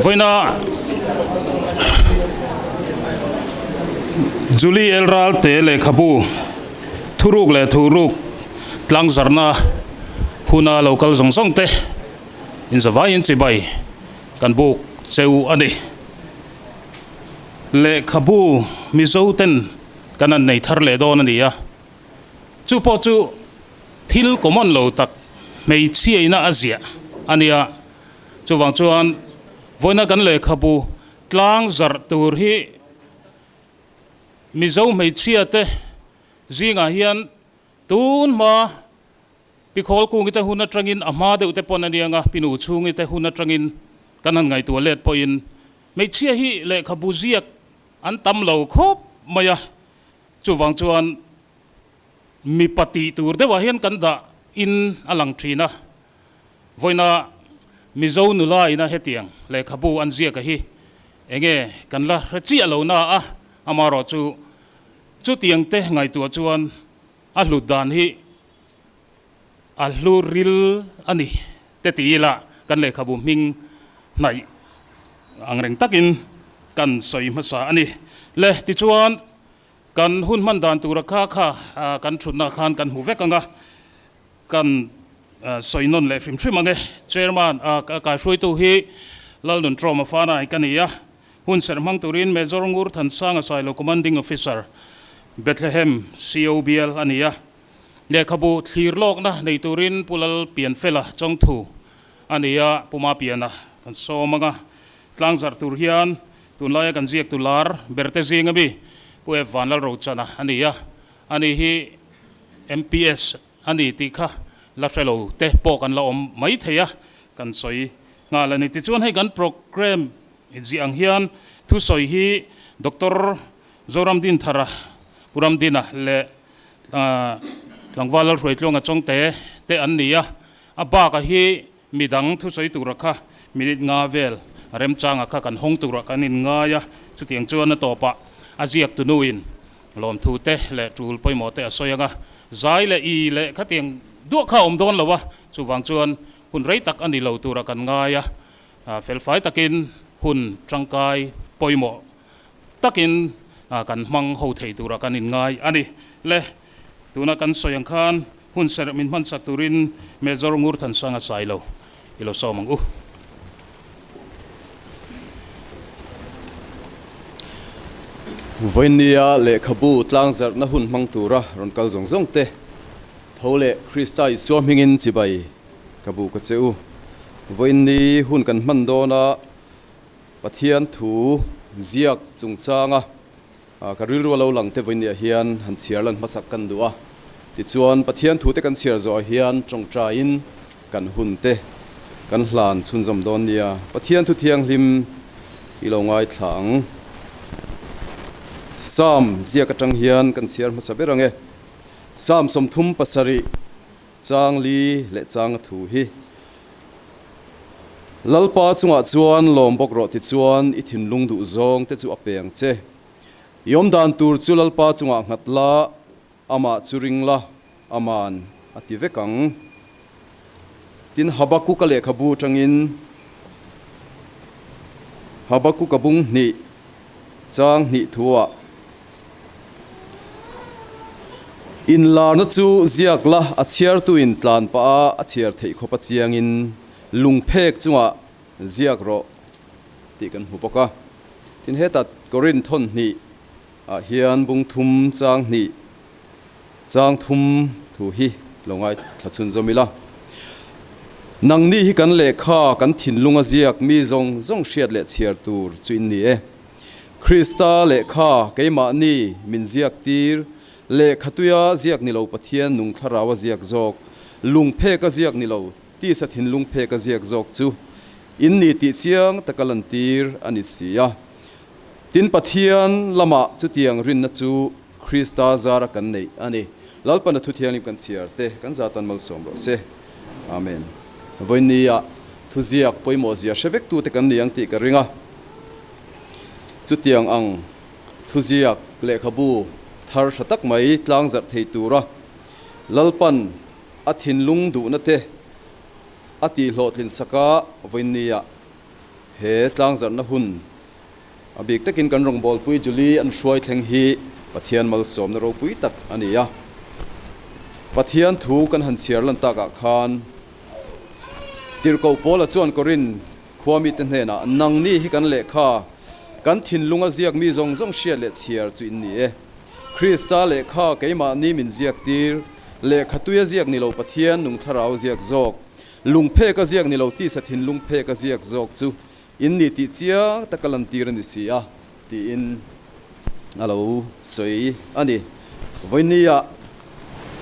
Vawiina Julie L Ralte lehkhabu thuruk leh thuruk tlangzarna huna lo kal zawng zawng te inzavaiin chibai kan buk cheu a ni. Lehkhabu Mizo ten kan han nei thar leh dawn a ni a, chu pawh chu thil common lo tak hmeichhiaina a ziah a nia. Chuvang chuan vawiina kan lehkhabu tlang zarh tur hi Mizo hmeichhia te zingah hian tun hma Pi Khawlkungi te hun atangin a hma deuh te pawn a niang a, Pi Nuchhungi te hun atangin kan han ngaihtuah let pawhin hmeichhia hi lehkhabu ziak an tam lo khawp mai a, chuvang chuan mipa tih tur deuhah hian kan dah in a lang thin a. Vawiina Mizo nula ina hetiang lehkhabu an ziak a hi enge kan la hre chiah lo na a, amaherawh chu chutiang te ngaihtuah chuan a hlut dan hi a hlu ril a ni te ti ila kan lehkhabu hming hnaih ang reng takin kan sawi hmasa a ni. Le tichuan kan hun hman dan tura kha kha kan thutna khan kan hmu vek ang a, kan sawi nawn leh hrim hrim ang e. Chairman a kaihruaitu hi Lalnun Trawma Fanai ka ni a, hun serh hmang turin Major Ngur Thansanga Sailo Commanding Officer Bethlehem COBL a ni a. Lehkhabu thlir lawkna nei turin Pu Lal Pianfela Chawngthu a ni a, Pu Mapiana kan sawm ang a. Tlangzarh tur hian tunlaia kan ziaktu lar berte zinga mi Pu F Vanlalrochana a ni a, ani hi MPS a ni tih kha la hre lo te pawh kan la awm mai thei a, kan sawi nghal a ni. Tichuan hei kan programme ziah ang hian thusawi hi Doctor Zoramdinthara, Pu Ramdina leh Tlangval Lalhruaitluanga Chawngte te an ni a, a bak a hi midang thusawi tura kha minute nga vel remchanga kha kan hawng turah kan inngai a, chutiang chuan a tawpah a ziak tunuin lawmthu te leh tul pawimawh te a sawi ang a, zai leh i leh khatiang duah kha a awm dawn lo a, chuvang chuan hun rei tak a ni lo turah kan ngai a, felfai takin hun tangkai pawimawh takin kan hmang ho thei turah kan inngai a ni. Le, tuna kan sawi ang khan hun serh min hmansak turin Major Ngurthansanga Sailo i lo sawm ang u. Vawinia lehkhabu tlangzarhna hun hmang tura rawn kal zawng zawng te, tho leh Krista Isua hmingin chibai ka bu ka che u. Vawiinni hun kan hman dawna Pathian thu ziak chungchanga ka rilru a lo lang te vawiinniah hian han chhiar lan hmasak kan duh a. Tichuan, Pathian thu te kan chhiar zawhah hian tawngtaiin kan hun te kan hlan chhunzawm dawn nia. Pathian thu thianghlim i lo ngaithla ang. Psalm ziak atang hian kan chhiar hmasa ber ang e. Psalm 37 chang li leh changa thu hi. Lalpa chungah chuan lawm bawk rawh tichuan i thinlung duh zawng te chu a pe ang che. I awm dan tur chu Lalpa chungah nghat la, amah chu ring la, aman a ti vek ang. Tin, Habakuka lehkhabu atangin Habakuka bung hnih chang hnih thuah, Inlarna chu ziak la, a chhiartuin tlan pah a, a chhiar theih khawp a chiangin lungphek chungah ziak rawh tih kan hmu bawk a. Tin, heta Korinth thawn hnih ah hian bung thum chang hnih chang thum thu hi lo ngaithla chhunzawm ila. Nangni hi kan lehkha kan thinlunga ziak mi zawng zawng hriat leh chhiar tur chu in ni e. Krista lehkha keimahni min ziak tir, lehkha tuia ziak ni lo Pathian nung thlaraua ziak zawk, lungpheka ziak ni lo tisa thinlung pheka ziak zawk chu in ni tih chiang taka lantir a ni si a. Tin, Pathian lamah chutiang rinna chu Krista zara kan neih a ni. Lalpana thu thianghlim kan chhiar te kan zatan malsawm rawh se. Amen. Vawinia thuziak pawimawh zia hre vek tute kan ni ang tih ka ring a. Chutiang ang thuziak lehkhabu thar tha tak mai tlangzarh thei tura Lalpan a thinlung duhna te a tihhlawhtlin saka vawinia. He tlangzarhna hun a bik takin kan rawngbawlpui Julie an hruai thleng hi Pathian malsawmna ropui tak a ni a. Pathian thu kan han chhiar lan takah khan Tirhkoh Paula chuan Korinth khua mite hnenah, Nangni hi kan lehkha, kan thinlunga ziak mi zawng zawng hriat leh chhiar chu in ni e. Krista lehkha keimahni min ziaktir, lehkha tuia ziak ni lo Pathian nung thlarau ziak zawk, Lungphek a ziak ni lo tisa thinlung phek a ziak zawk chu in ni tih chiang taka lantir a ni si a, tiin a lo sawi a ni. Vawinia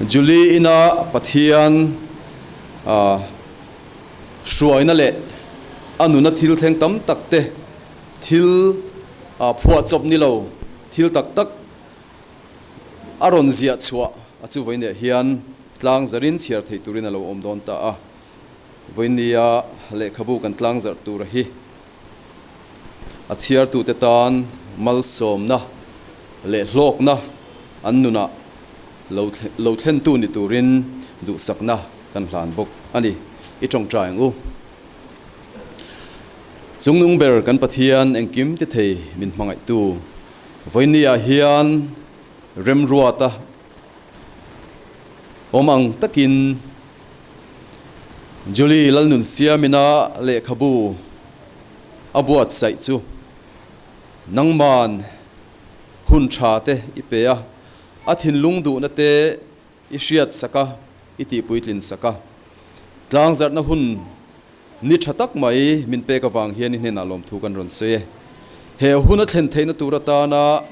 Julie ina Pathian hruaina leh a nuna thil thleng tam tak te, thil phuahchawp ni lo, thil tak tak a rawn ziah chhuah a chu vawinia hian Tlang zarin chhiar theih turin a lo awm dawn ta a, vawinia lehkhabu kan tlang zarh tura hi a chhiartute tan malsawmna leh hlawkna an nunah lo lo thlentu ni turin duhsakna kan hlan bawk a ni. I tawngtai ang u. Chungnung ber kan Pathian engkim ti thei min hmangaihtu vawinia hian remruata Awm ang takin Julie Lalnunsiamina lehkhabu a buatsaih chu nangman hun tha te i pe a, a thinlung duhna te i hriat sak a, i tihpuitlin sak a. Tlangzarhna hun ni tha tak mai min pek avang hian i hnenah lawmthu kan rawn sawi e. He hun a thlen theihna tur atana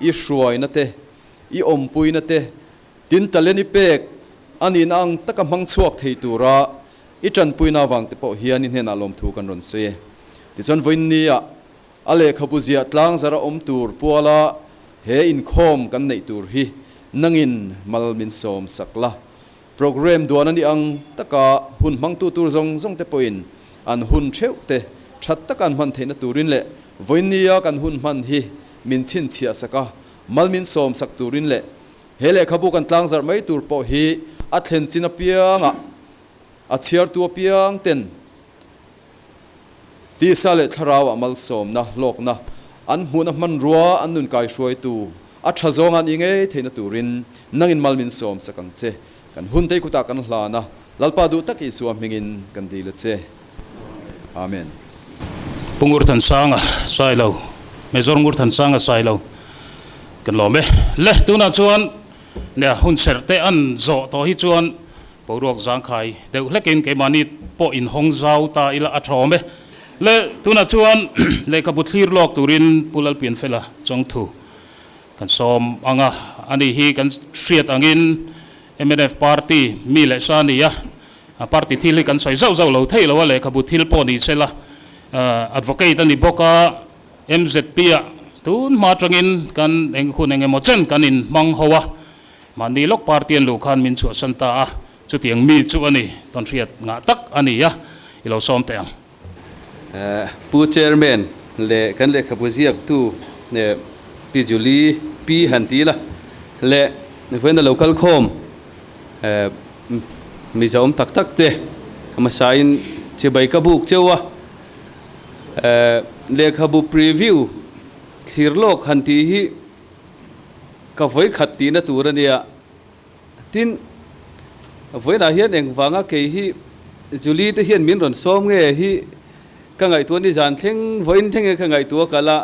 i hruaina te I awmpuina te, tin talent i pek a nihna ang taka hmang chhuak thei tura i tanpuina avang te pawh hian i hnenah lawmthu kan rawn sawi e. Tichuan vawiinnia a lehkhabu ziah tlangzara awm tur puala he inkhawm kan neih tur hi nangin mal min sawm sak la. Programme duan a nih ang taka hun hmangtu tur zawng zawng te pawhin an hun theuh te that taka an hman theihna turin leh vawiinnia kan hun hman hi min chhinchhiah sak a, Mal min sawm sak turin leh he lehkhabu kan tlangzarh mai tur pawh hi a thlen chin apiangah a chhiartu apiang ten tisa leh thlarauah malsawmna, hlawkna an hmuhna hmanrua an nun kaihruaitu a tha zawnga an i ngei theihna turin nangin mal min sawm sak ang che. Kan hun tei kutah kan hlan a, Lalpa duh tak Isua hmingin kan dil a che. Amen. Pu Ngurthansanga Sailo, Major Ngurthansanga Sailo kan lawm e. Le, tunah chuan nia hun serh te an zawh tawh hi chuan boruak zangkhai deuh hlekin keimahni pawh inhawng zau ta ila a thawm e. Le, tunah chuan lehkhabu thlir lawk turin Pu Lalpianfela Chawngthu Kan sawm ang a, ani hi kan hriat angin mnf party mi leh sa a ni a, party thil hi kan sawi zauh zauh lo thei lo a, lehkhabu thil pawh ni sela advocate a ni bawk a, MZP ah tun hma atangin kan eng hun eng emaw chen kan inhmang ho a, mahni lawk party an luh khan min chhuahsan ta a, chutiang mi chu a ni, tawn hriat ngah tak a ni a, i lo sawm teh ang. Pu Chairman leh kan lehkhabu ziaktu Pi Julie Pi han ti ila leh vawiin a lo kal khawm Mizoram tak tak te hmasain chibai ka buk cheu a, lehkhabu preview thlir lawk han tih hi ka vawikhat tihna tur a nia. Tin, vawiinah hian engvanga kei hi Julie te hian min rawn sawm nge hi ka ngaihtuah ni zan thleng vawiin thleng e ka ngaihtuah ka la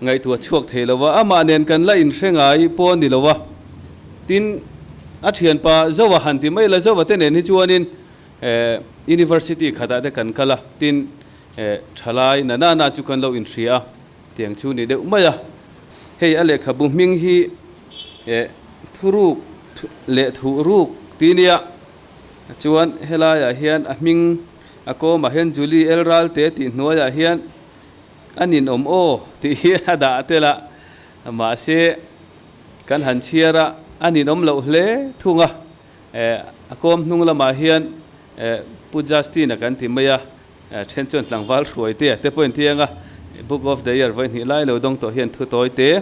ngaihtuah chhuak thei lo a, amah nen kan la inhre ngai pawh a ni lo a. Tin, a thianpa Zoa han ti mai la, Zoa te nen hi chuanin University khatah te kan kal a, tin, thalai na na na chu kan lo inhria a, tiang chu ni deuh mai a. Hei a lehkhabu hming hi. Eh, thuruk leh thuhruk ti nia. Chuan helaiah hian a hming a kawmah hian Julie El Ralte tih hnuaiah hian a ninawm aw tih hi a dah tel a, mahse kan han chhiar a, a ninawm loh hle thung a. Eh, a kawm hnung lamah hian eh Pu Justin-a kan ti mai a, then chuan tlangval hruai te te pawhin tiang a, Book of the Year vawi hnih lai lo dawng tawh hian thu tawi te.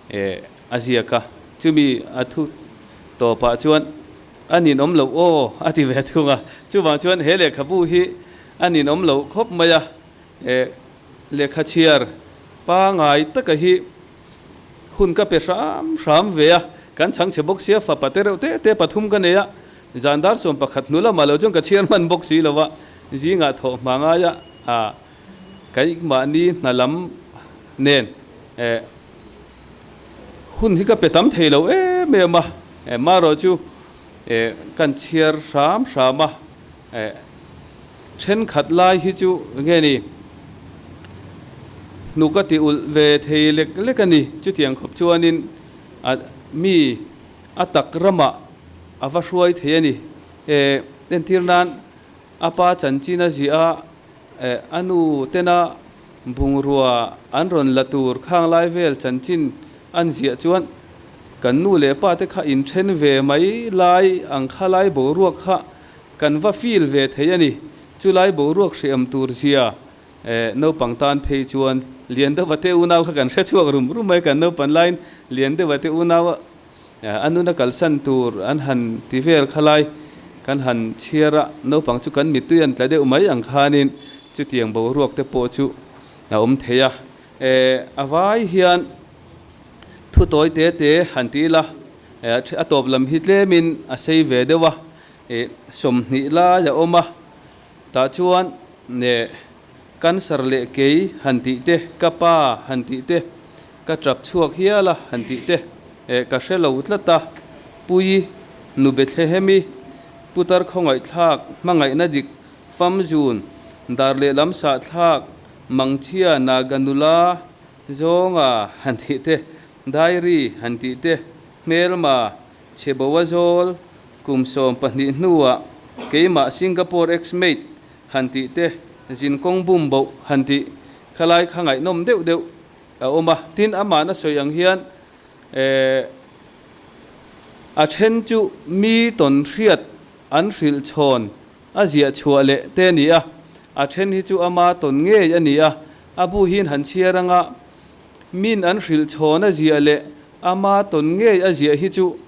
Eh, a ziak a, chumi a thu tawpah chuan a ninawm loh aw a ti ve thung a, chuvang chuan he lehkhabu hi a ninawm loh khawp mai a, Lehkha chhiar pangai taka hi hun ka pe hram hram ve a, kan chhang chhe bawk sia, fapa te reuh te te pathum ka nei a, zan dar 11 hnu lamah lo chuan ka chhiar hman bawk si lo a, zingah thawh hma ngaia a keimahni hna lam nen hun hi ka pe tam thei lo em em a, marawh chu kan chhiar hram hram a. Thenkhat lai hi chu nge ni? Hnuk a ti ulh ve thei lek lek a ni. Chutiang khawp chuanin a mi a tak ramah a va hruai thei a ni. Entir nan a pa chanchin a ziah a, a nu tena bungrua an rawn la tur khang lai vel chanchin an ziah chuan kan nu leh pa te kha inthen ve mai lai ang kha lai boruak kha Kan va feel ve thei a ni. Chulai boruak hriam tur zia naupang tan phei chuan lian deuh te unau kha kan hre chhuak rum rum mai. Kan naupan laiin lian deuh te unau a nuna kalsan tur an han ti vel kha lai kan han chhiar a, naupang chu kan mittui an tla deuh mai ang khanin chutiang boruak te pawh chu a awm thei a. A vai hian thu tawi te te han ti ila a tawp lam hi tlemin a sei ve deuh a. 20 lai a awm a, tah chuan cancer leh kei han tih te, ka pa han tih te, ka tap chhuak hial a han tih te, ka hre lo tlat a, Puii, nu Bethlehemi, putar khawngaihthlak, hmangaihna dik, famzun, dar lehlam sahthlak, mangchhia, naga nula, zawnga han tih te, diary han tih te, hmelma, Chheboa zawl kum 12 hnuah keimah Singapore ex-mate han tih te, zinkawng bum boh han tih khalai kha ngaihnawm deuh deuh a awm a. Tin, amahna sawi ang hian a then chu mi tawn hriat an hrilh chhawn a ziah chhuah leh te a ni a, a then hi chu ama tawn ngei a ni a, a bu hian han chhiar anga min an hrilh chhawn a ziah leh Ama tawn ngei a ziah hi chu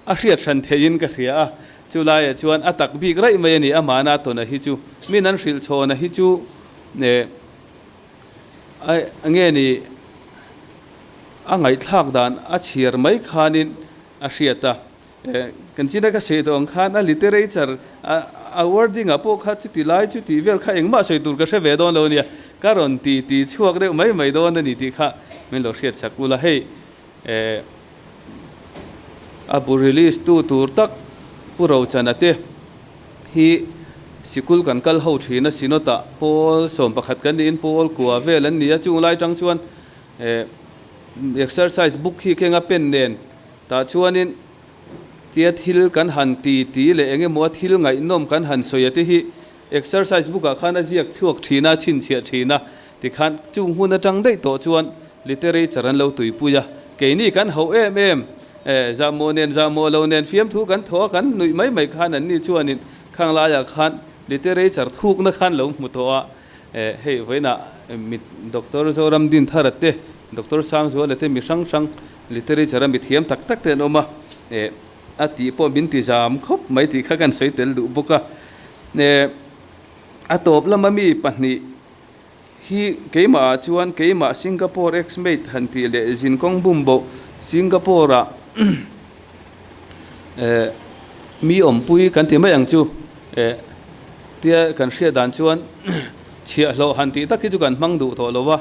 a hriat hran theiin ka hria a, chu laiah chuan a tak bik raih mai a ni, amahna tawna hi chu min an hrilh chhawna hi chu a nge ni a ngaihthlak dan a chhiar mai khanin a hriat a, kan china ka sawi tawh ang khan a literature a wording ah pawh kha chuti lai chuti vel kha engmah sawi tur ka hre ve dawn lo a nia, ka rawn ti ti chhuak deuh mai mai dawn a ni tih kha min lo hriat sak ula hei a bu release tu tur tak Pu Rochana te hi sikul kan kal ho thin a Synod ah pawl 11 kan niin pawl kua vel an ni a chung lai tang chuan exercise book hi keng a pen nen tah chuanin tia thil kan han ti ti leh eng emaw a thil ngaihnawm kan han sawi a te hi Exercise book ah khan a ziak chhuak thin a, chhinchhiah thin a, tikhan chung hun atang daih tawh chuan literature an lo tuipui a, keini kan hauh em em e, zahmawh nen zahmawh lo nen fiamthu kan thaw a, kan nuih mai mai khan anni chuanin khang laiah khan literature thukna khan lo hmu tawh a, e, hei vawiinah mi Doctor Zoram Dinthara te, Doctor Sangzuala te mi hrang hrang literature a mi thiam tak tak te an awm a, e. A tih pawh min ti zam khawp mai tih kha kan sawi tel duh bawk a. A tawp lama mi pahnih hi keimah ah chuan keimah Singapore ex-mate han tih leh zinkawng bum boh Singapore ah mi awmpui kan ti mai ang chu tia kan hriat dan chuan chhiahhlawh han tih tak hi chu kan hmang duh tawh lo a,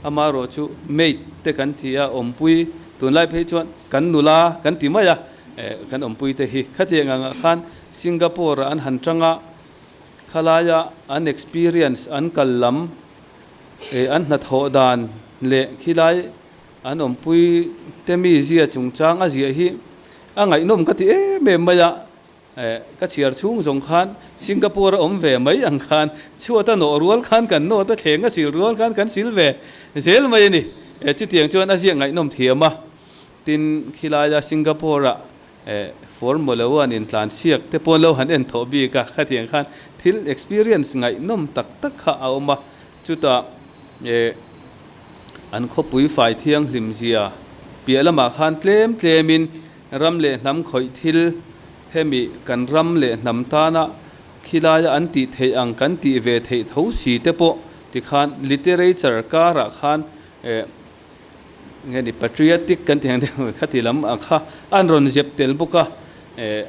amaherawh chu mate te kan ti a awmpui tunlai phei chuan Kan nula kan ti mai a, kan awmpuite hi khatiang angah khan Singapore ah an han tang a, khalaia an experience, an kal lam, an hnathawh dan leh khilai an awmpuite mizia chungchang a ziah hi a ngaihnawm ka ti em em mai a. Ka chhiar chhung zawng khan Singapore a awm ve mai ang khan chhuat a nawh rual khan kan nawt a thleng a sil rual khan kan sil ve zel mai a ni. Chutiang chuan a ziak ngaihnawm thiam a, tin khilaia Singapore ah Formula One in tlan chhiak te pawn lo han en thawh bik a, khatiang khan thil experience ngaihnawm tak tak kha a awm a, chutah an khawpui fai thianghlim zia piah lamah khan tlem tlemin Ram leh hnam khawih thil hemi kan ram leh hnam tana khilaia an tih theih ang kan tih ve theih tho si te pawh Tikhan literature karah khan eh nge ni patriotic kan tih ang deuh khati lam ang kha an rawn zep tel bawk a, eh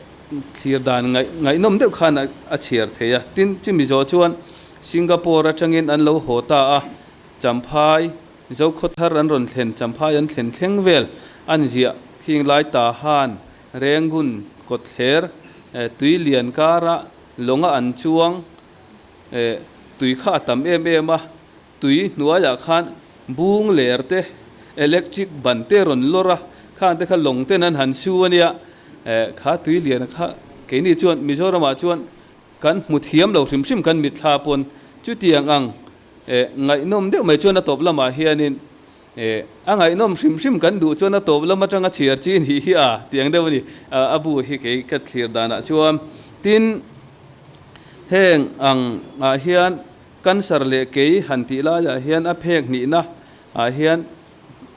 thlir dan ngaih ngaihnawm deuh khan a chhiar thei a. Tin, chumi zawh chuan Singapore atangin an lo haw ta a, Champhai Zokhawthar an rawn thlen Champhai an thlen thleng vel an ziah khing lai ta han Rengun kawtthler eh tui lian kara lawnga an chuang eh tui kha a tam em em a, Tui hnuaiah khan bung ler te, electric ban te rawn lawr a, khang te kha lawng ten an han su a nia. Eh, kha tui lian kha keini chuan Mizoramah chuan kan hmu thiam lo hrim hrim kan mitthla pawn chutiang ang eh ngaihnawm deuh mai chuan a tawp lamah hianin eh a ngaihnawm hrim hrim kan duh chuan a tawp lam atanga chhiar chi nih hi a tiang deuh a ni. A bu hi kei ka thlir danah chuan tin heng ang ah hian Cancer leh kei han tih laiah hian a phek hnihna ah hian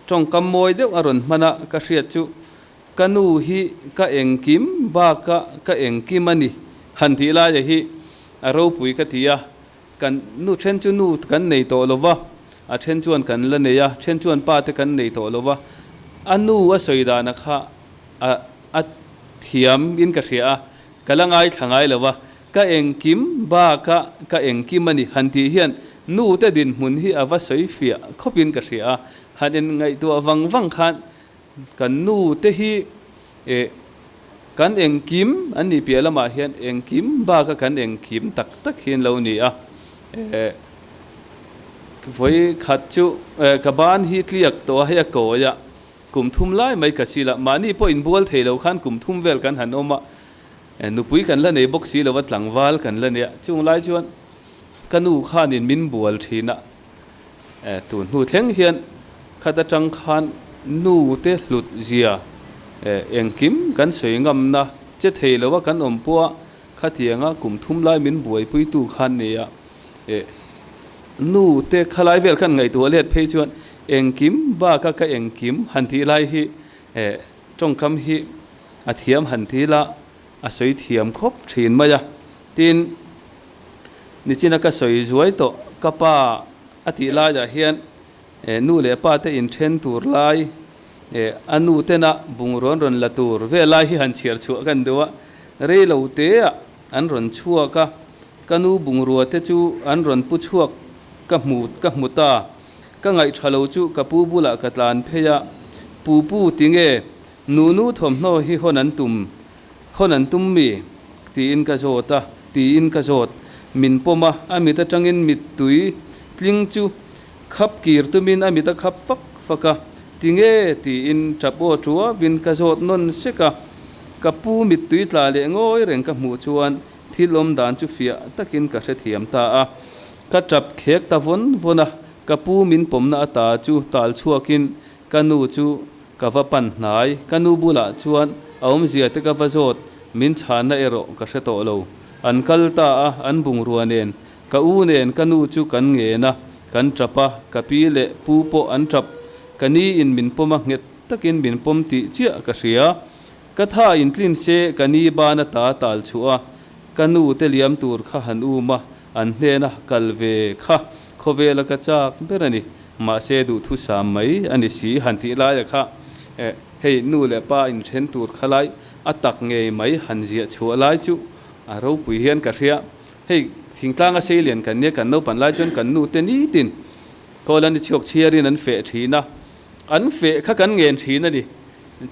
tawngkam mawi deuh a rawn hman a, ka hriat chu ka nu hi ka engkim baka ka engkim a ni han tih laia hi a ropui ka ti a, kan nu then chu nu kan nei tawh lo va, a then chuan kan la nei a, then chuan pa te kan nei tawh lo va, a nu a sawi dana kha a a thiam in ka hria a, ka la ngaithla ngai lo va. Ka engkim baka ka engkim a ni han tih hian nu te dinhmun hi a va sawi fiah khawpin ka hria a, han in ngaihtuah vang vang khan kan nu te hi eh kan engkim an nih piah lamah hian engkim baka kan engkim tak tak hi an lo ni a, eh vawi khat chu eh ka ban hi tliak tawh a hei a kawi a, kum thum lai mai ka sil a, mahni pawh inbual thei lo khan kum thum vel kan han awm a. Nupui kan la nei bawk si lova tlangval kan la nia. Chung lai chuan ka nu khanin min bual thin a, tun hnu thleng hian khat atang khan nu te hlut zia engkim kan sawi ngamna che thei lova kan awm pawh a, khatianga kum thum lai min buaipuitu khan nia. Nu te khalai vel khan ngaihtuah let phei chuan engkim baka ka engkim han tih lai hi tawngkam hi A thiam han ti la, a sawi thiam khawp thin mai a. Tin, nichina ka sawi zuai tawh, ka pa a tih laiah hian nu leh pa te inthen tur lai, a nu tena bungrawn rawn la tur ve lai hi han chhiar chhuah kan duh a. Rei lo teah an rawn chhuak a, ka nu bungrua te chu an rawn pu chhuak ka hmu ka hmu ta. Ka ngaihṭha lo chu ka pu bulah ka tlan phei a, Pu pu tinge Nunu thawmhnaw hi hawn an tum, hawn an tum mi? tiin ka zawt a, tiin ka zawt. Min pawm a, a mit atangin mittui tling chu khap kir tumin a mit a khap fak fak a, Tinge? tiin tap aw tuavin ka zawt nawn sek a. Ka pu mittui tla leh ngawi reng ka hmuh chuan thil awm dan chu fiah takin ka hrethiam ta a. Ka tap khek ta vawn vawn a, ka pu min pawmna ata chu tal chhuakin ka nu chu Ka va pan hnai, ka nu bulah chuan a awmzia te ka va zawt, min chhanna erawh ka hre tawh lo. An kal ta a, an bungrua nen, ka u nen ka nu chu kan ngen a, kan tap a, ka pi leh pu pawh an tap, ka ni in min pawm a nghet takin min pawm tih chiah ka hria. Ka tha in tlin se ka ni ban a ta tal chhuah a, ka nu te liam tur kha han um a, an hnena kal ve kha khawvela ka chak ber a ni. Mahse duhthusam mai a ni si han tih laia kha eh hei nu leh pa inthen tur kha lai a tak ngei mai han ziah chhuah lai chu a ropui hian ka hria. Hei thingtlanga seilian kan nia kan naupan lai chuan kan nu te nitin kawl an i chhuak chhiarin an feh thin a, an feh kha kan ngen thin a ni.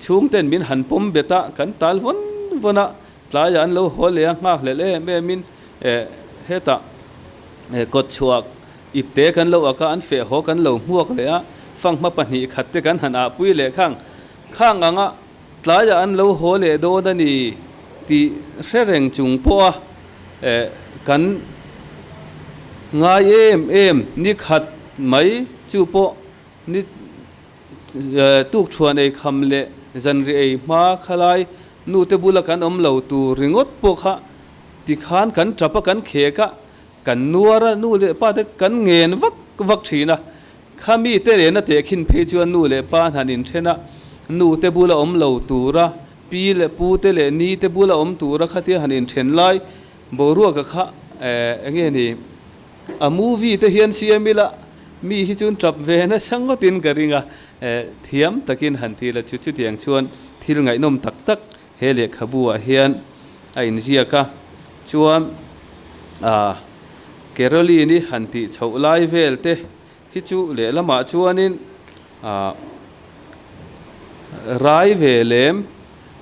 Chhungten min han pawm bet a, kan tal vawn vawn a, tlaiah an lo haw leh a, nghak hlelh em em in eh hetah eh kawtchhuah Ipte kan lo ak a, an feh haw kan lo hmuak leh a, fanghma pahnih khat te kan han ahpui leh khang khang anga tlaiah an lo haw leh dawn a ni tih hre reng chung pawha eh kan ngai em em ni khat mai chu pawh ni eh tukṭhuan ei kham leh zanri ei hma khalai nute bula kan awm lo tur ringawt pawh kha tikhan kan ṭap a kan khek a. Kan nuar a, nu leh pa te kan ngen vak vak thin a. Khami te lehna tehkhin phei chuan nu leh pa hnan inthen a, nu te bula awm lo tura, pi leh pu te leh ni te bula awm tura khatia han inthen lai boruaka kha eng nge ni A movie te hian siam ila mi hi chuan tap ve nasa ngawtin ka ring a, thiam takin han ti la chu chutiang chuan thil ngaihnawm tak tak he lehkhabu ah hian a inziak a. Chuan ah Caroline-i han tih chhoh lai vel te hi chu lehlamah chuanin ah rai ve lem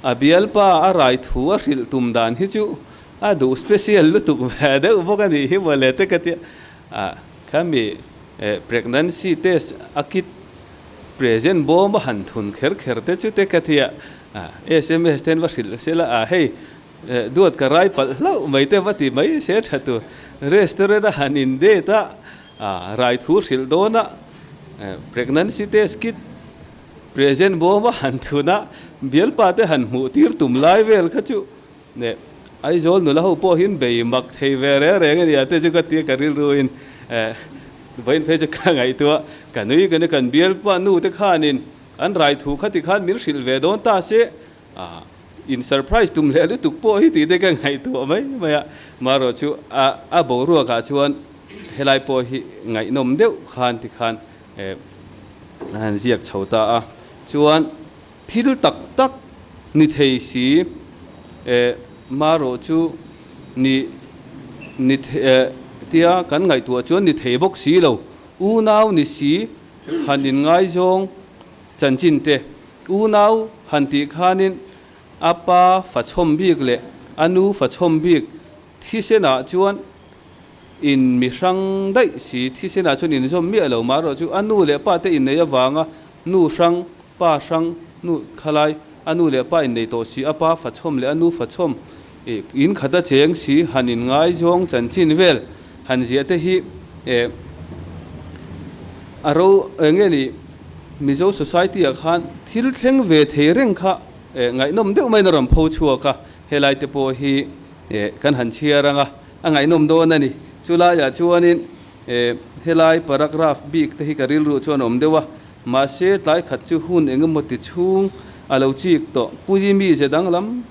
a bialpa a rai thu a hrilh tum dan hi chu a duh special lutuk ve deuh bawk a nih hi mawle te ka tia ah khami pregnancy test a kit present bawm a han thun kher kher te chu te ka tia ah sms ten va hrilh sela ah hei duat ka rai palh hlauh mai te va ti mai se tha tur restaurant a han in date a A rai thu hrilh dawn a, pregnancy test kit present bawm a han thun a, bialpa te han hmuh tir tum lai vel kha chu leh Aizawl nula ho pawh hian bei mak thei ve reng reng a nia te chu ka tia ka rilru in vawiin phei chu ka ngaihtuah ka nui ka ni kan bialpa nu te khanin an rai thu kha ti khan min hrilh ve dawn ta se A in surprise tum leh lutuk pawh hi tih te ka ngaihtuah mai mai a, marawh chu a a boruak ah chuan helai pawh hi ngaihnawm deuh khan ti khan eh an han ziak chho ta a, chuan thil tak tak ni thei si eh marawh chu ni ni eh tia kan ngaihtuah chuan ni thei bawk si lo, unau ni si han inngaizawng chanchin te. Unau han tih khanin a pa fachhawm bik leh a nu fachhawm bik thisenah chuan in mi hrang daih si, thisenah chuan inzawm miah lo mah erawh chu a nu leh pa te innei avanga nu hrang, pa hrang, nu khalai a nu leh pa innei tawh si, a pa fachhawm leh a nu fachhawm in khata cheng si han inngaizawng chanchin vel han ziah te hi a ro eng nge ni? Mizo society ah khan thil thleng ve thei reng kha ngaihnawm deuh maiin a rawn pho chhuak a, helai te pawh hi kan han chhiar ang a, a ngaihnawm dawn a ni. Chulaiah chuanin helai paragraph bik te hi ka rilru chuan a awm deuh a, mahse tlai khat chu hun eng emaw ti chhung a lo chik tawh. Puii mi ze danglam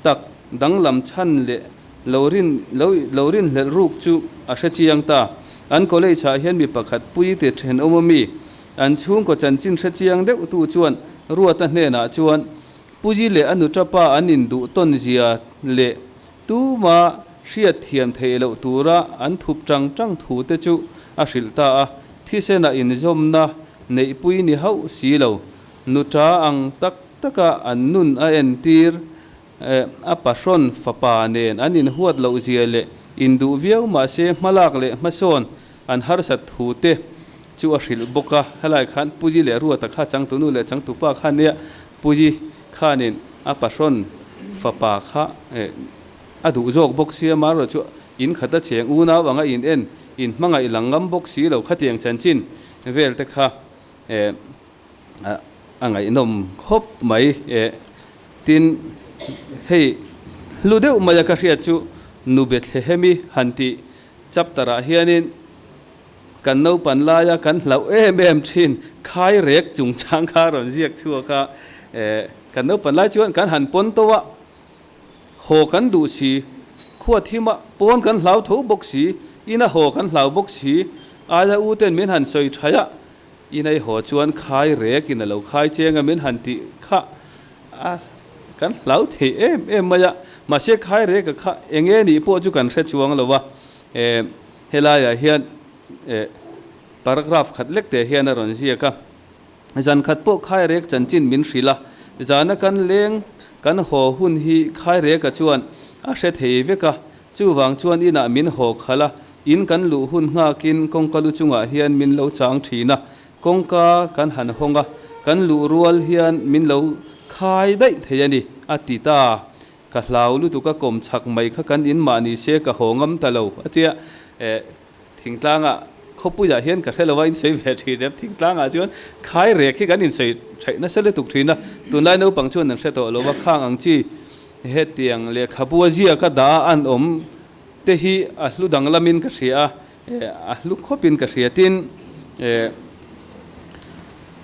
tak danglam chhan leh lo rin lo lo rinhlelh ruk chu a hre chiang ta. An college ah hian mi pakhat Puii ti thenawm a mi An chhungkaw chanchin hre chiang deuh tu chuan Ruata hnenah chuan Puji leh a nuṭapa an induh tawn zia leh tuma hriat thiam theih loh tura an thup ṭang ṭang thu te chu a hrilh ta a, thisena inzawmna neihpui ni hauh si lo, nuṭa ang tak taka an nun a entir a pahrawn fapa nen an inhuat loh zia leh induh viau mahse hmalak leh hmasawn An harsat thu te chu a hrilh bawk a, helai khan Puji leh Ruata kha changtunu leh changtupa kha nia, Puji khanin a pahrawn fapa kha a duh zawk bawk sia, marawh chu in khat a cheng unau anga in en in hmangaih lang ngam bawk si lo khatiang chanchin vel te kha a ngaihnawm khawp mai. Tin, hei hlu deuh maia ka hriat chu Nu Bethlehemi han tih Chapter ah hianin kan naupan laia kan hlauh em em thin khai rek chungchang kha a rawn ziak chhuak a, kan naupan lai chuan kan han pawn to a, haw kan duh si, khua thim a pawn kan hlau tho bawk si, ina haw kan hlau bawk si, aia u ten min han sawi thaih a, ina i haw chuan khai rek in a lo khai cheng a min han tih kha a kan hlau thei em em mai a, mahse khai reka kha eng nge nih pawh chu kan hre chuang lo a, eh helaiah hian eh paragraph khat lek te hian a rawn ziak a, zan khat pawh khai rek chanchin min hrilh a, zana kan leng kan haw hun hi khai reka chuan a hre thei vek a, chuvang chuan inah min haw khalh a, in kan luh hun nghakin kawngka lu chungah hian min lo chang thin a, Kawngka kan han hawng a, kan luh rual hian min lo khai daih thei a ni, a ti ta. Ka hlau lutuk a kawm chhak mai kha kan in mah ni se ka haw ngam ta lo, a ti a. Eh, thingtlangah khawpuiah hian ka hre lo a, in sawi ve thin em? Thingtlangah chuan khai rek hi kan insawi theih nasa lutuk thin a, tunlai naupang chuan an hre tawh lo a, khang ang chi hetiang lehkhabu a ziaka dah a an awm te hi a hlu danglamin ka hria a. A hlu khawpin ka hria tin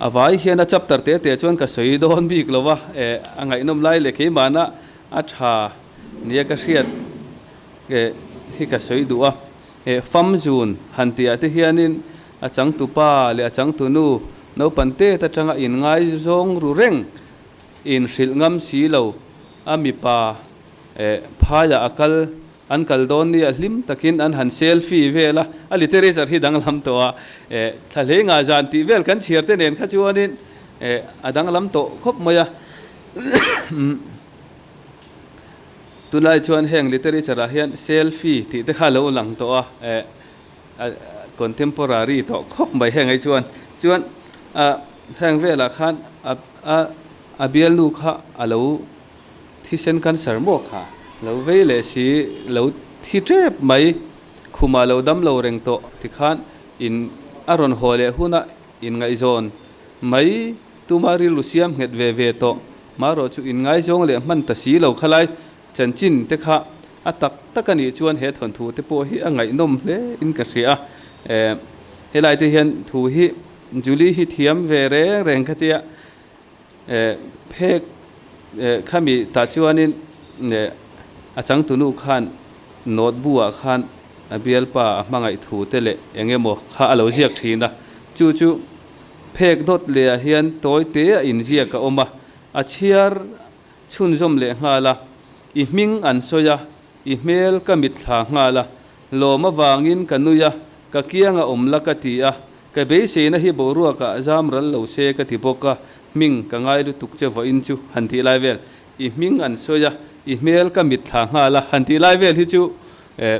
a vai hian a chapter te te chuan ka sawi dawn bik lo a, a ngaihnawm lai leh keimahna a tha nia ka hriat hi ka sawi duh a. Famzun han tihah te hianin a changtupa leh a changtunu naupang tet atanga inngaizawng ru reng inhrilh ngam si lo a mipa phaiah a kal an kal dawn nia hlim takin an han selfie vel a, a literature hi danglam tawh a, thla hlei nga zan tih vel kan chhiar te nen kha chuanin a danglam tawh khawp mai a. Tunlai chuan heng literature ah hian selfie tih te kha a lo lang tawh a, a contemporary tawh khawp mai heng ai chuan. Chuan heng velah khan a a bialnu kha a lo thisen cancer maw kha lo vei leh si lo thi tep mai khumah lo dam lo reng tawh tikhan in a rawn haw leh huna inngaihzawn mai Tuma rilru siam nghet ve ve tawh marawh chu inngaizawng leh hman ta si lo khalai chanchin te kha a tak tak a nih chuan he thawnthu te pawh hi a ngaihnawm hle in ka hria a. Helai te hian thu hi Julie hi thiam ve reng reng kha tia phek khami tah chuanin a changtunu khan note bu ah khan a bialpa a hmangaih thu te leh eng emaw kha a lo ziak thin a, chu chu Phek dawt leh ah hian tawi te a inziak a awm a, a chhiar chhunzawm leh nghal a, i hming an sawi a, i hmel ka mitthla nghal a, lawm avangin ka nui a, ka kiang a awm la ka ti a, ka beiseina hi boruak ah zam ral lo se ka ti bawk a, hming ka ngai lutuk che vawiin chu han tih lai vel, i hming an sawi a, i hmel ka mitthla nghal a han tih lai vel hi chu eh.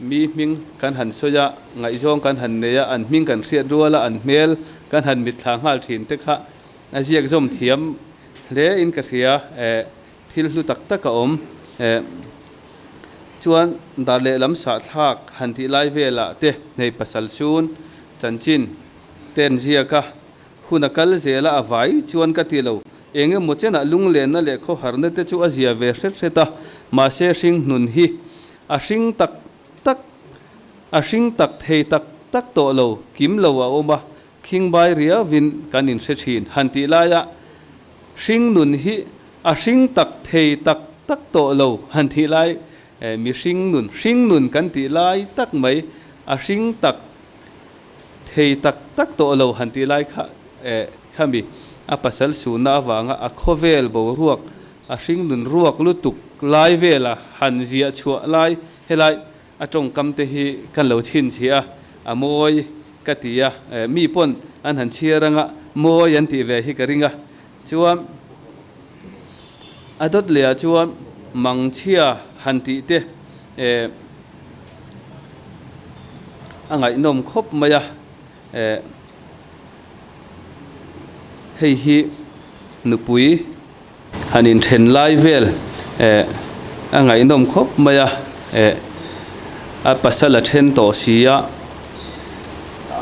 Mi hming kan han sawi a, ngaihzawng kan han nei a, an hming kan hriat rual a, an hmel kan han mitthla nghal thin te kha a ziak zawm thiam hle in ka hria eh, thil hlu tak tak a awm eh. Chuan dar lehlam sahthlak han tih lai velah te hei pasal sun chanchin ten ziak a, hun a kal zel a, a vai chuan ka ti lo. Eng emaw chenah lunglenna leh khawharna te chu a zia ve hret hret a, mahse hring hnun hi a hring tak tak, a hring tak thei tak tak tawh lo, kim lo a awm a, khingbai riauvin kan inhre thin. Han tih laia hring nun hi a hring tak thei tak tak tawh lo han tih lai, mihring nun, hring nun kan tih lai tak mai, a hring tak thei tak tak tawh lo han tih lai kha eh khami a pasal suhna avanga a khawvel boruak a hringnun ruak lutuk lai vela han ziah chhuah lai helai a tawngkam te hi kan lo chhinchhiah a a mawi ka ti a eh mi pawn an han chhiar anga mawi an tih ve hi ka ring a chuan a dawt leh ah chuan mangchhia han tih te eh a ngaihnawm khawp mai a eh hei hi nupui han inthen lai vel eh a ngaihnawm khawp mai a eh a pasal a then tawh si a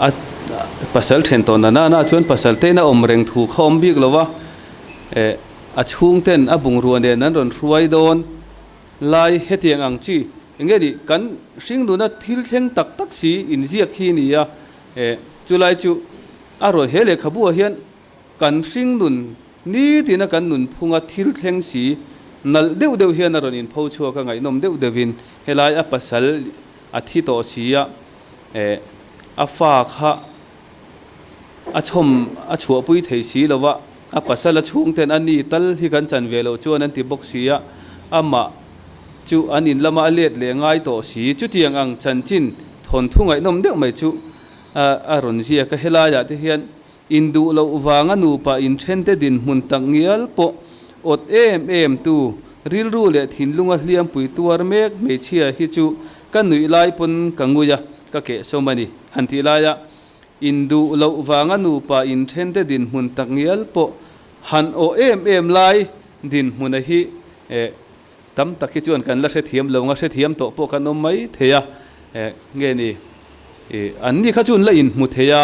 a pasal then tawh na nana chuan pasal te in a awm reng thu kha awm bik lo va eh a chhung ten a bungrua nen an rawn hruai dawn. Lai hetiang ang chi enge nih kan hringnuna thil thleng tak tak si inziak hi ni a, eh chulai chu a rawn he lehkhabu ah hian kan hringnun nitina kan nunphunga thil thleng si nalh deuh deuh hian a rawn inpho chhuak a ngaihnawm deuh deuhin helai a pasal a thi tawh si a, eh a fa kha a chhawm a chhuahpui thei si lo va, a pasal a chhungten a ni tal hi kan chan ve loh chuan an ti bawk si a, amah chu an in lama a let leh ngai tawh si. Chutiang ang chanchin thawnthu ngaihnawm deuh mai chu a rawn ziak a, helaiah te hian induh loh vanga nupa inthente dinhmun tak ngial pawh awt em em tu rilru leh thinlunga hliampui tuar mek hmeichhia hi chu ka nuih lai pawn ka ngui a, ka kehsawm a ni. Han tih laia induh loh vanga nupa inthente dinhmun tak ngial pawh han awh em em lai dinhmuna hi eh tam tak hi chuan kan la hrethiam lo nga hrethiam tawh pawh kan awm mai thei a eh nge ni ih an ni kha chu an la inhmu thei a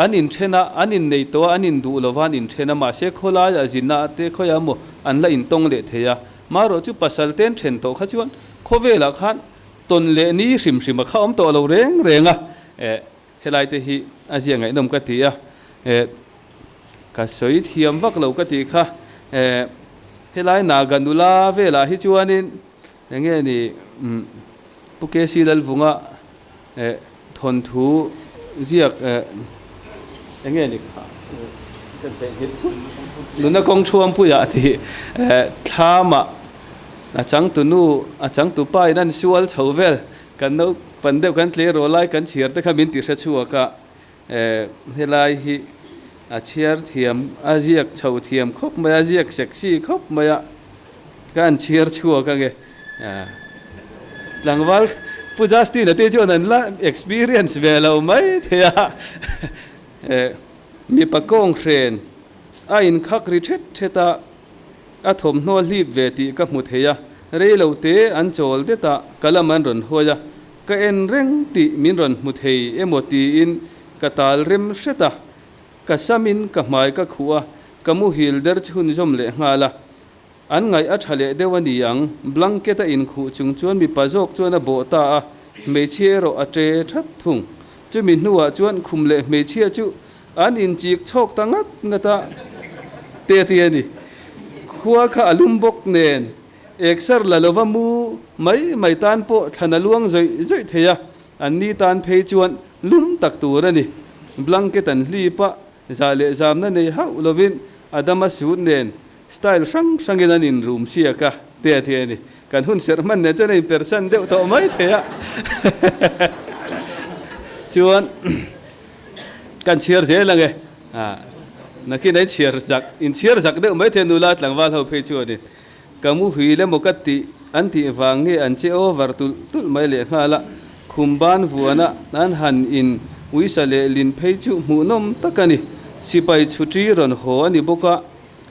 an inthen a an innei tawh a an induh lova an inthen a mahse khawlaia zina te khawiah emaw an la intawng leh thei a marawh chu pasal te an then tawh kha chuan khawvelah khan Tawn leh ni hrim hrim a kha awm tawh lo reng reng a, eh helai te hi a zia ngaihnawm ka ti a, eh ka sawi thiam vak lo ka tih kha, eh helai Naga nula velah hi chuanin eng nge ni umm Pu KC Lalvunga. Thawnthu ziak eng nge ni kha kan theih nghilh phut. Nuna kawng thuampuiah tih thlamah a changtunu a changtupa in an sual chho vel kan naupan deuh kan tleirawl lai kan chhiar te kha min ti hre chhuak a, helai hi a chhiar thiam a ziak chho thiam khawp mai a, ziak sexy khawp mai a ka an chhiar chhuak ange. Tlangval Pu Justin a te chuan an la experience ve lo mai thei a, mipa kawng hren a inkhak ri thet thet a, a thawmhnaw hlip ve tih ka hmu thei a, rei lo te an chawl det a, ka lam an rawn hawi a, ka en reng tih min rawn hmu thei emaw tiin ka tal rem hret a, ka samin ka hmai ka khuh a, ka muhil der chhunzawm leh nghal a. An ngaih a tha leh deuh a ni ang, blanket a inkhuh chung chuan mipa zawk chuan a bawh ta a, hmeichhia erawh a ṭe that thung. Chumi hnuah chuan khum leh hmeichhia chu an inchik chhawk ta ngat ngat a, te ti a ni. Khua kha a lum bawk nen, eksar la lova mu mai mai tan pawh thlan a luang zawih zawih thei a, an ni tan phei chuan lum tak tur a ni. Blanket an hlip a, zah leh zamna nei hauh lovin Adama suit nen Style hrang hrangin an inrum siak a, te a ti a ni. Kan hun serh hman nen chuan a inpersan deuh tawh mai thei a. Chuan kan chhiar zel ang e. Nakin a inchhiar zak, inchhiar zak deuh mai thei a nula tlangval ho phei chuanin ka mu hui le maw ka tih an tih vang nge an che over tulh tulh mai lehnghal a. Khum ban vuana an han in uisa leh lin phei chu hmuhnawm tak a ni. Sipai chhuṭi rawn haw a ni bawk a.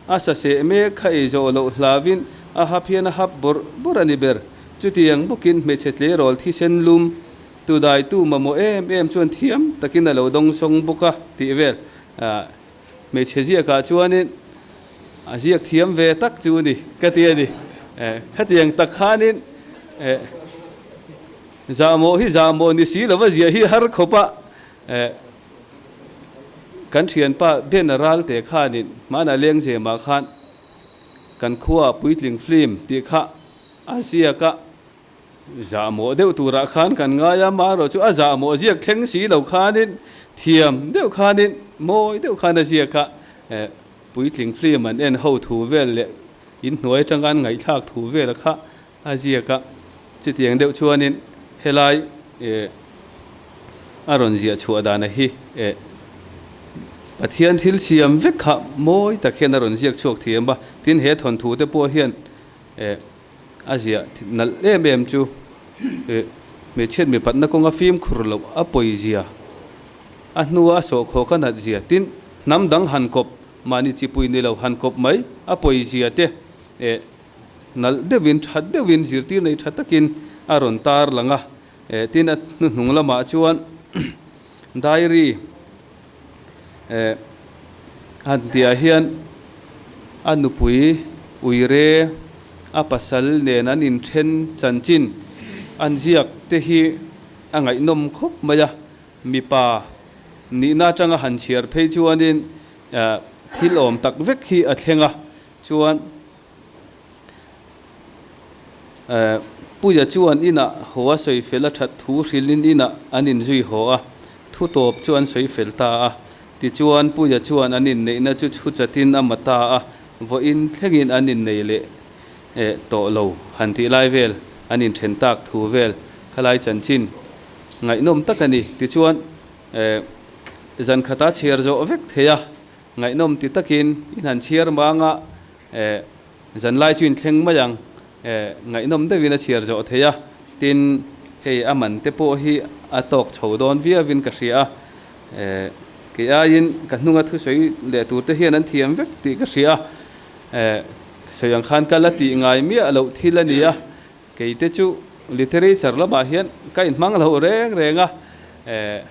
A saseh mek kha ei zawh loh hlauin a hap hian a hap bawrh bawrh a ni ber. Chutiang bawkin hmeichhe tleirawl thisen lum tu daitu mamawh em em chuan thiam takin a lo dawngsawng bawk a tih vel. Hmeichhe ziakah chuanin a ziak thiam ve tak chu ni ka ti a ni. Khatiang tak khanin zahmawh hi zahmawh ni si lova ziah hi har khawp a. Kan thianpa Bena Ralte khanin hmanah Lengzemah khan kan khuaah puitling film tih kha a ziak a, zahmawh deuh turah khan kan ngai a, amaherawh chu a zahmawh ziak thleng si lo khanin thiam deuh khanin mawi deuh khan a ziak a, puitling film an en ho thu vel leh inhnuai atanga an ngaihthlak thu vel kha A ziak a, chutiang deuh chuanin helai eh a rawn ziah chhuah dana hi eh Pathian thil siam vek kha mawi tak hian a rawn ziak chhuak thiam a, tin he thawnthu te pawh hian eh a ziah nalh em em chu eh hmeichhiat mipatna kawnga fimkhur loh a pawi zia, a hnua a sawhkhawk a nat zia, tin hnam dang han kawp mahni chipui ni lo han kawp mai a pawi zia te eh Nalh deuhin, tha deuhin, zirtir nei tha takin a rawn tar lang a. Eh, tin a hnuhnung lamah chuan diary eh han tihah hian a nupui uire a pasal nen an inthen chanchin an ziak te hi a ngaihnawm khawp mai a. Mipa nihna atanga han chhiar phei chuanin thil awm tak vek hi a thleng a. Chuan Puia chuan inah haw a sawi fel a that thu hrilhin inah an inzui haw a, thu tawp chu an sawi fel ta a. Tichuan Puia chuan an inneihna chu chhu chatin a ma ta a, vawiin thlengin an innei leh tawh lo han tih lai vel, an inthen tak thu vel khalai chanchin ngaihnawm tak a ni. Tichuan zan khata chhiar zawh vek thei a, Ngaihnawm ti takin in han chhiar mang a, eh, zanlai chu in thleng mai ang, eh, ngaihnawm deuhin a chhiar zawh thei a, tin, hei a man te pawh hi a tawk chho dawn viauin ka hria a, eh, kei aiin ka hnunga thusawi leh tur te hian an thiam vek tih ka hria a, eh, sawi ang khan kal a tih ngai miah loh thil a ni a, kei te chu literature lamah hian ka inhmang lo reng reng a, eh,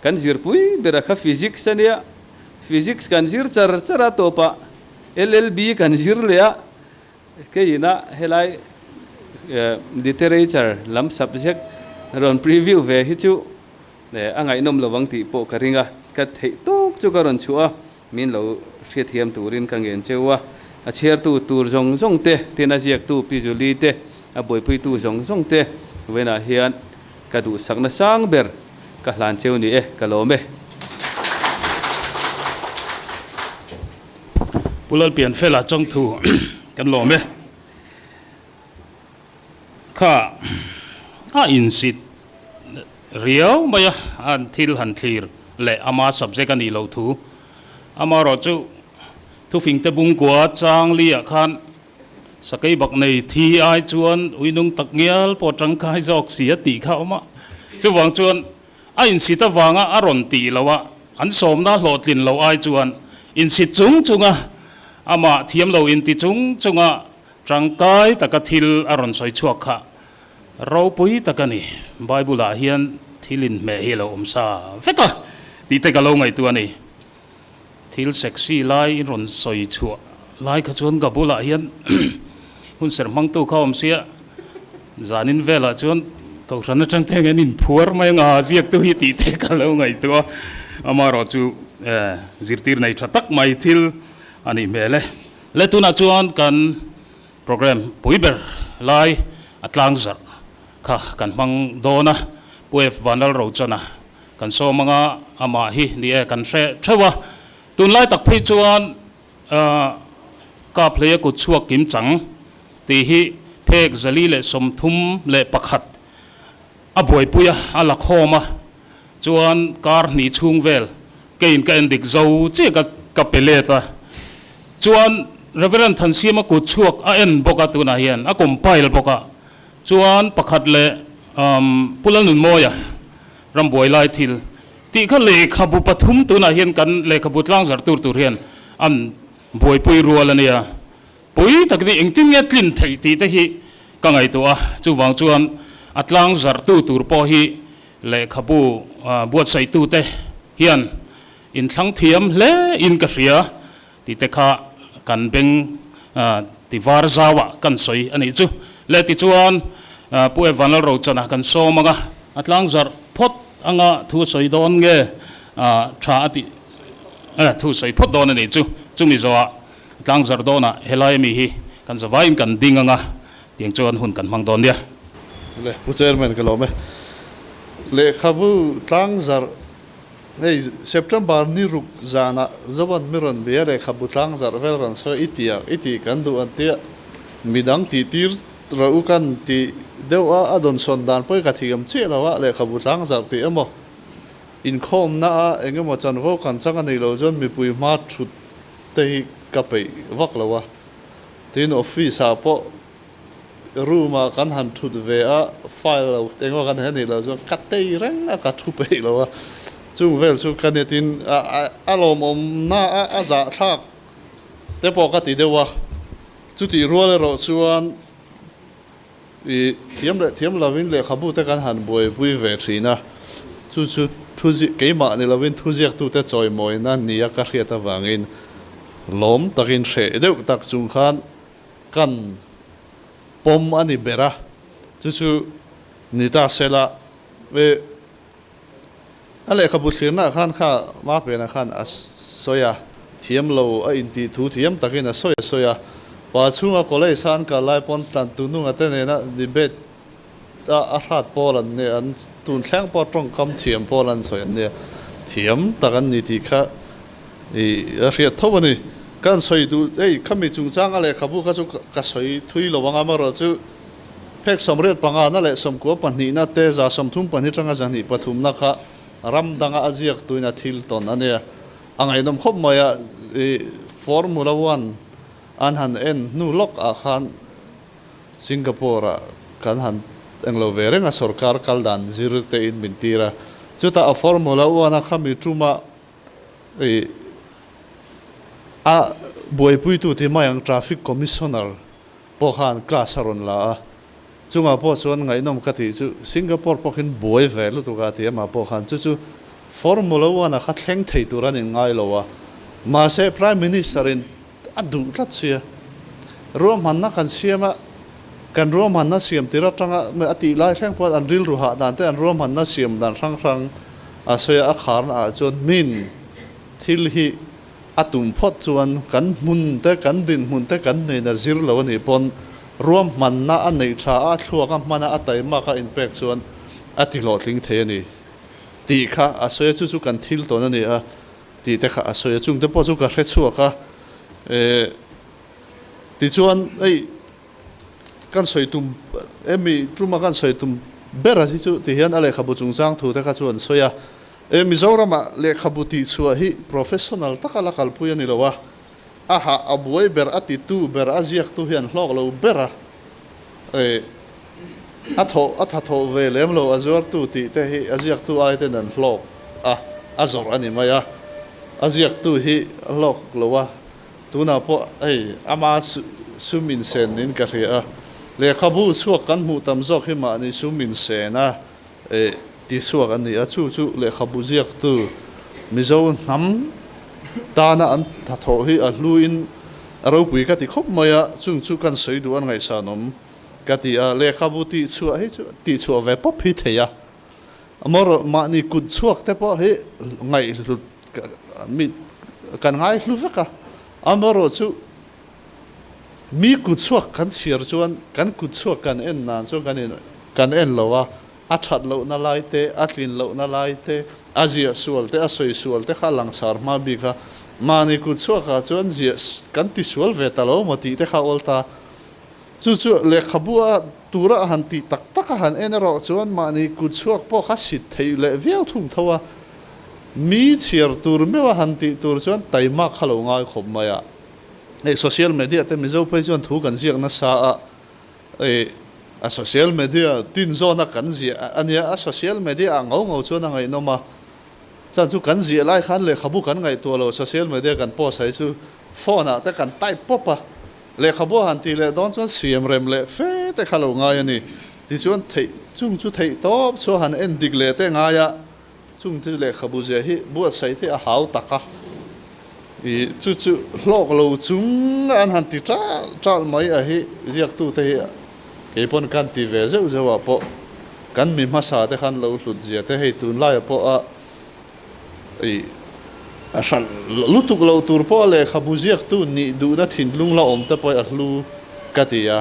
Kan zirpui ber a kha Physics a nia, Physics kan zir char char a tawpah LLB kan zir leh a, keiin a helai Literature lam subject rawn preview ve hi chu a ngaihnawm lo ang tih pawh ka ring a, ka theih tawk chu ka rawn chhuah a, min lo hriathiam turin ka ngen cheu a, a chhiartu tur zawng zawng te, tin a ziaktu Pi Julie te, a buaipuitu zawng zawng te vawiinah hian. Ka duhsakna sang ber ka hlan cheu ni e, ka lawm e. Pu Lalpianfela chawngthu kan lawm e. Kha a insit riau mai a, an thil han thlir leh ama subject a nih loh thu. Amaherawhchu thufingte bungkua chang liah khan Sakei bak nei thi ai chuan uinung tak ngial pawh tangkai zawk si a tih kha a awm a. Chuvang chuan a insit avanga a rawn tih loh a, an sawmna hlawhtlin loh ai chuan insit chung chunga amah thiam lo inti chung chunga tangkai taka thil a rawn sawi chhuak kha ropui tak a ni. Bible-ah hian thil inhmeh hi a lo awm sa vek a tih te ka lo ngaihtuah a ni. Thil sexy lai in rawn sawi chhuah lai kha chuan ka bulah hian hun serh hmangtu kha awm sia, zanin velah chuan kohhran atang te hian inphuar mai anga ziaktu hi tih te ka lo ngaihtuah a, amaherawh chu zirtir nei tha tak mai thil a nih hmel e. Le tunah chuan kan programme pui ber lai a tlang zarh kha kan hmang dawn a, Pu F Vanlalrochana Kan sawm anga amah hi ni e kan hre theuh a, tunlai tak phei chuan kap hlei a kut chhuak kim chang tih hi phek 431 a buaipui a, a la khawm a, chuan kar hnih chhung vel keiin ka en dik zo chiah ka ka pe let a, chuan Reverend Thansiama kut chhuak a en bawk a tunah hian a compile bawk a, chuan pakhat leh Pu Lalnunmawia Rambuai lai thil tih kha lehkhabu pathum tunah hian kan lehkhabu tlangzar tur tur hian an buaipui rual a nia. Pui tak ni engtin nge tlin theih tih te hi ka ngaihtuah a, chuvang chuan a tlangzar tu tur pawh hi lehkhabu buatsaihtu te hian inthlang thiam hle in ka hria tih te kha kan beng ti var zauah kan sawi a nih chu. Le tichuan Pu Evan Lalrochana kan sawm anga a tlangzarh phawt anga thu a sawi dawn nge tha a tih thu sawi phawt dawn a nih chu. Chumi zawhah tlangzarh dawnah helai ami hi kan zavaiin kan ding anga tiang chuan hun kan hmang dawn nia. Le Pu Chairman ka lawm e. Lehkhabu tlangzarh Hei September ni ruk zanah Zoan mi rawn bia lehkhabu tlang zarh vel rawn sawi i ti a, i tih kan duh an tia midang tih tir rawh u kan ti deuh a, a dawnsawn dan pawh i ka thiam chiah lo a, lehkhabu tlang zarh tih emaw inkhawmna a eng emaw chanvo kan chang a nih loh chuan mipui hma thut te hi ka peih vak lo a, tin office ah pawh Room ah kan han thut ve a, file lo engemaw kan he nih loh chuan ka tei reng a, ka thu peih lo a, chung vel chu ka nia tin a lawmawmna a a zahthlak te pawh ka ti deuh a, chutih rual erawh chuan ih thiam leh thiam lovin lehkhabu te kan han buaipui ve thin a, chu chu thu keimah ni lovin thuziaktute chawimawina nia ka hriat avangin lawm takin hreh deuh tak chung khan Kan pawm a ni ber a, chu chu ni ta sela e a lehkhabu thlirnaah khan kha Mapena khan a sawi a, thiam lo a intih thu thiam takin a sawi a sawi a, pa chhunga college a an kal lai pawn tlantu nunga te nena debate a a hrat pawl an nia, an tun thleng pawh tawngkam thiam pawl an sawi an nia, thiam tak an ni tih kha I a hriat tho a ni. Kan sawi duh, hei khami chungchanga lehkhabu kha chu ka sawi thui lo ang a, amaherawh chu phek 85 na leh 92 na te 32 tanga 23 na kha ram danga a ziak tuin a thil tawn a nia. A ngaihnawm khawp mai a, i Formula One an han en hnu lawk ah khan Singapore ah kan han englo ve reng a, sorkar kal dan zir te in min tir a, chutah a Formula One a khami tuma I a buaipuitu ti mai ang Traffic Commissioner pawh khan class a rawn la a, chungah pawh chuan ngaihnawm ka tih chu Singapore pawh khin buai ve lutuk a ti amah pawh khan chu chu Formula One a kha thleng thei tur an inngai lo a, mahse Prime Minister in a duh tlat sia ruahmanna kan siam a, kan ruahmanna siam tir atanga a tih lai thleng pawh an rilru hah dan te an ruahmanna siam dan hrang hrang a sawi a, a kharna ah chuan min thil hi a tum phawt chuan kan hmun te kan dinhmun te kan neihna zir lo a nih pawn ruahmanna a neih tha a, a thluak a hman a, a taimak a inpek chuan a ti hlawhtling thei a ni tih kha a sawi a, chu chu kan thil tawn a ni a tih te kha a sawi a, chung te pawh chu ka hre chhuak a, eh tichuan hei kan sawi tum emi tuma kan sawi tum ber a hi chu ti hian a lehkhabu chungchang thu te kha chu an sawi a, eh Mizoramah lehkhabu tihchhuah hi professional taka la kalpui a ni lo a, A hah a buai ber, a titu ber, a ziaktu hi an hlawk lo ber a, eh a thawh a tha thawh ve lem lo, a zuartu tih te hi a ziaktu ai ten an hlawk a, a zawrh a ni mai a, a ziaktu hi a hlawk lo a, tunah pawh hei ama sum insen niin ka hria a, lehkhabu chhuak kan hmuh tam zawk hi mahni sum insen a, eh ti chhuak an ni a, chu chu lehkhabu ziaktu Mizo hnam tana an hnathawh hi a hluin a ropui ka ti khawp mai a, chung chu kan sawi duh an ngaihsanawm ka ti a, lehkhabu tih chhuah hi chu tih chhuah ve pawp hi thei a, amaherawh mahni kut chhuak te pawh hi ngaihhlut mi kan ngaihlu vek a, amaherawh chu Mi kut chhuak kan chhiar chuan kan kut chhuak kan en nan chuan kan in kan en lo a, a that lohna lai te, a tlin lohna lai te, a ziah sual te, a sawi sual te kha a langsar hma bik a. Mahni kut chhuakah chuan ziah kan ti sual ve ta lo maw tih te kha a awl ta. Chu chu lehkhabu a tura a han tih tak tak a han en erawh chuan mahni kut chhuak pawh kha sit theih leh viau thung tho a. Mi chhiar tur meuh a han tih tur chuan taimak kha lo ngai khawp mai a. Hei social media te Mizo phei chuan thu kan ziak nasa a, hei a social media tin zawna kan ziah a nia, a social media ah ngau ngau chuan a ngaihnawm a, chan chu kan ziah lai khan lehkhabu kan ngaihtuah lo, social media kan post hai chu phone ah te kan type pawp a, lehkhabu a han tih leh dawn chuan siam rem leh fe te kha lo ngai a ni, tichuan theih chung chu theih tawp chu a han en dik leh te ngai a. Chung chu lehkhabu zia hi buatsaih te a hau tak a, ih chu chu hlawk lo chung an han ti ṭal ṭal mai a hi ziaktute hi keipawn kan ti ve zeuh zeuh ah pawh kan mi hmasa te khan lo hlut zia te hei tunlai ah pawh a ih a hran lutuk lo tur pawh a lehkhabu ziaktu nih duhna thinlung la awm te pawh hi a hlu ka ti a,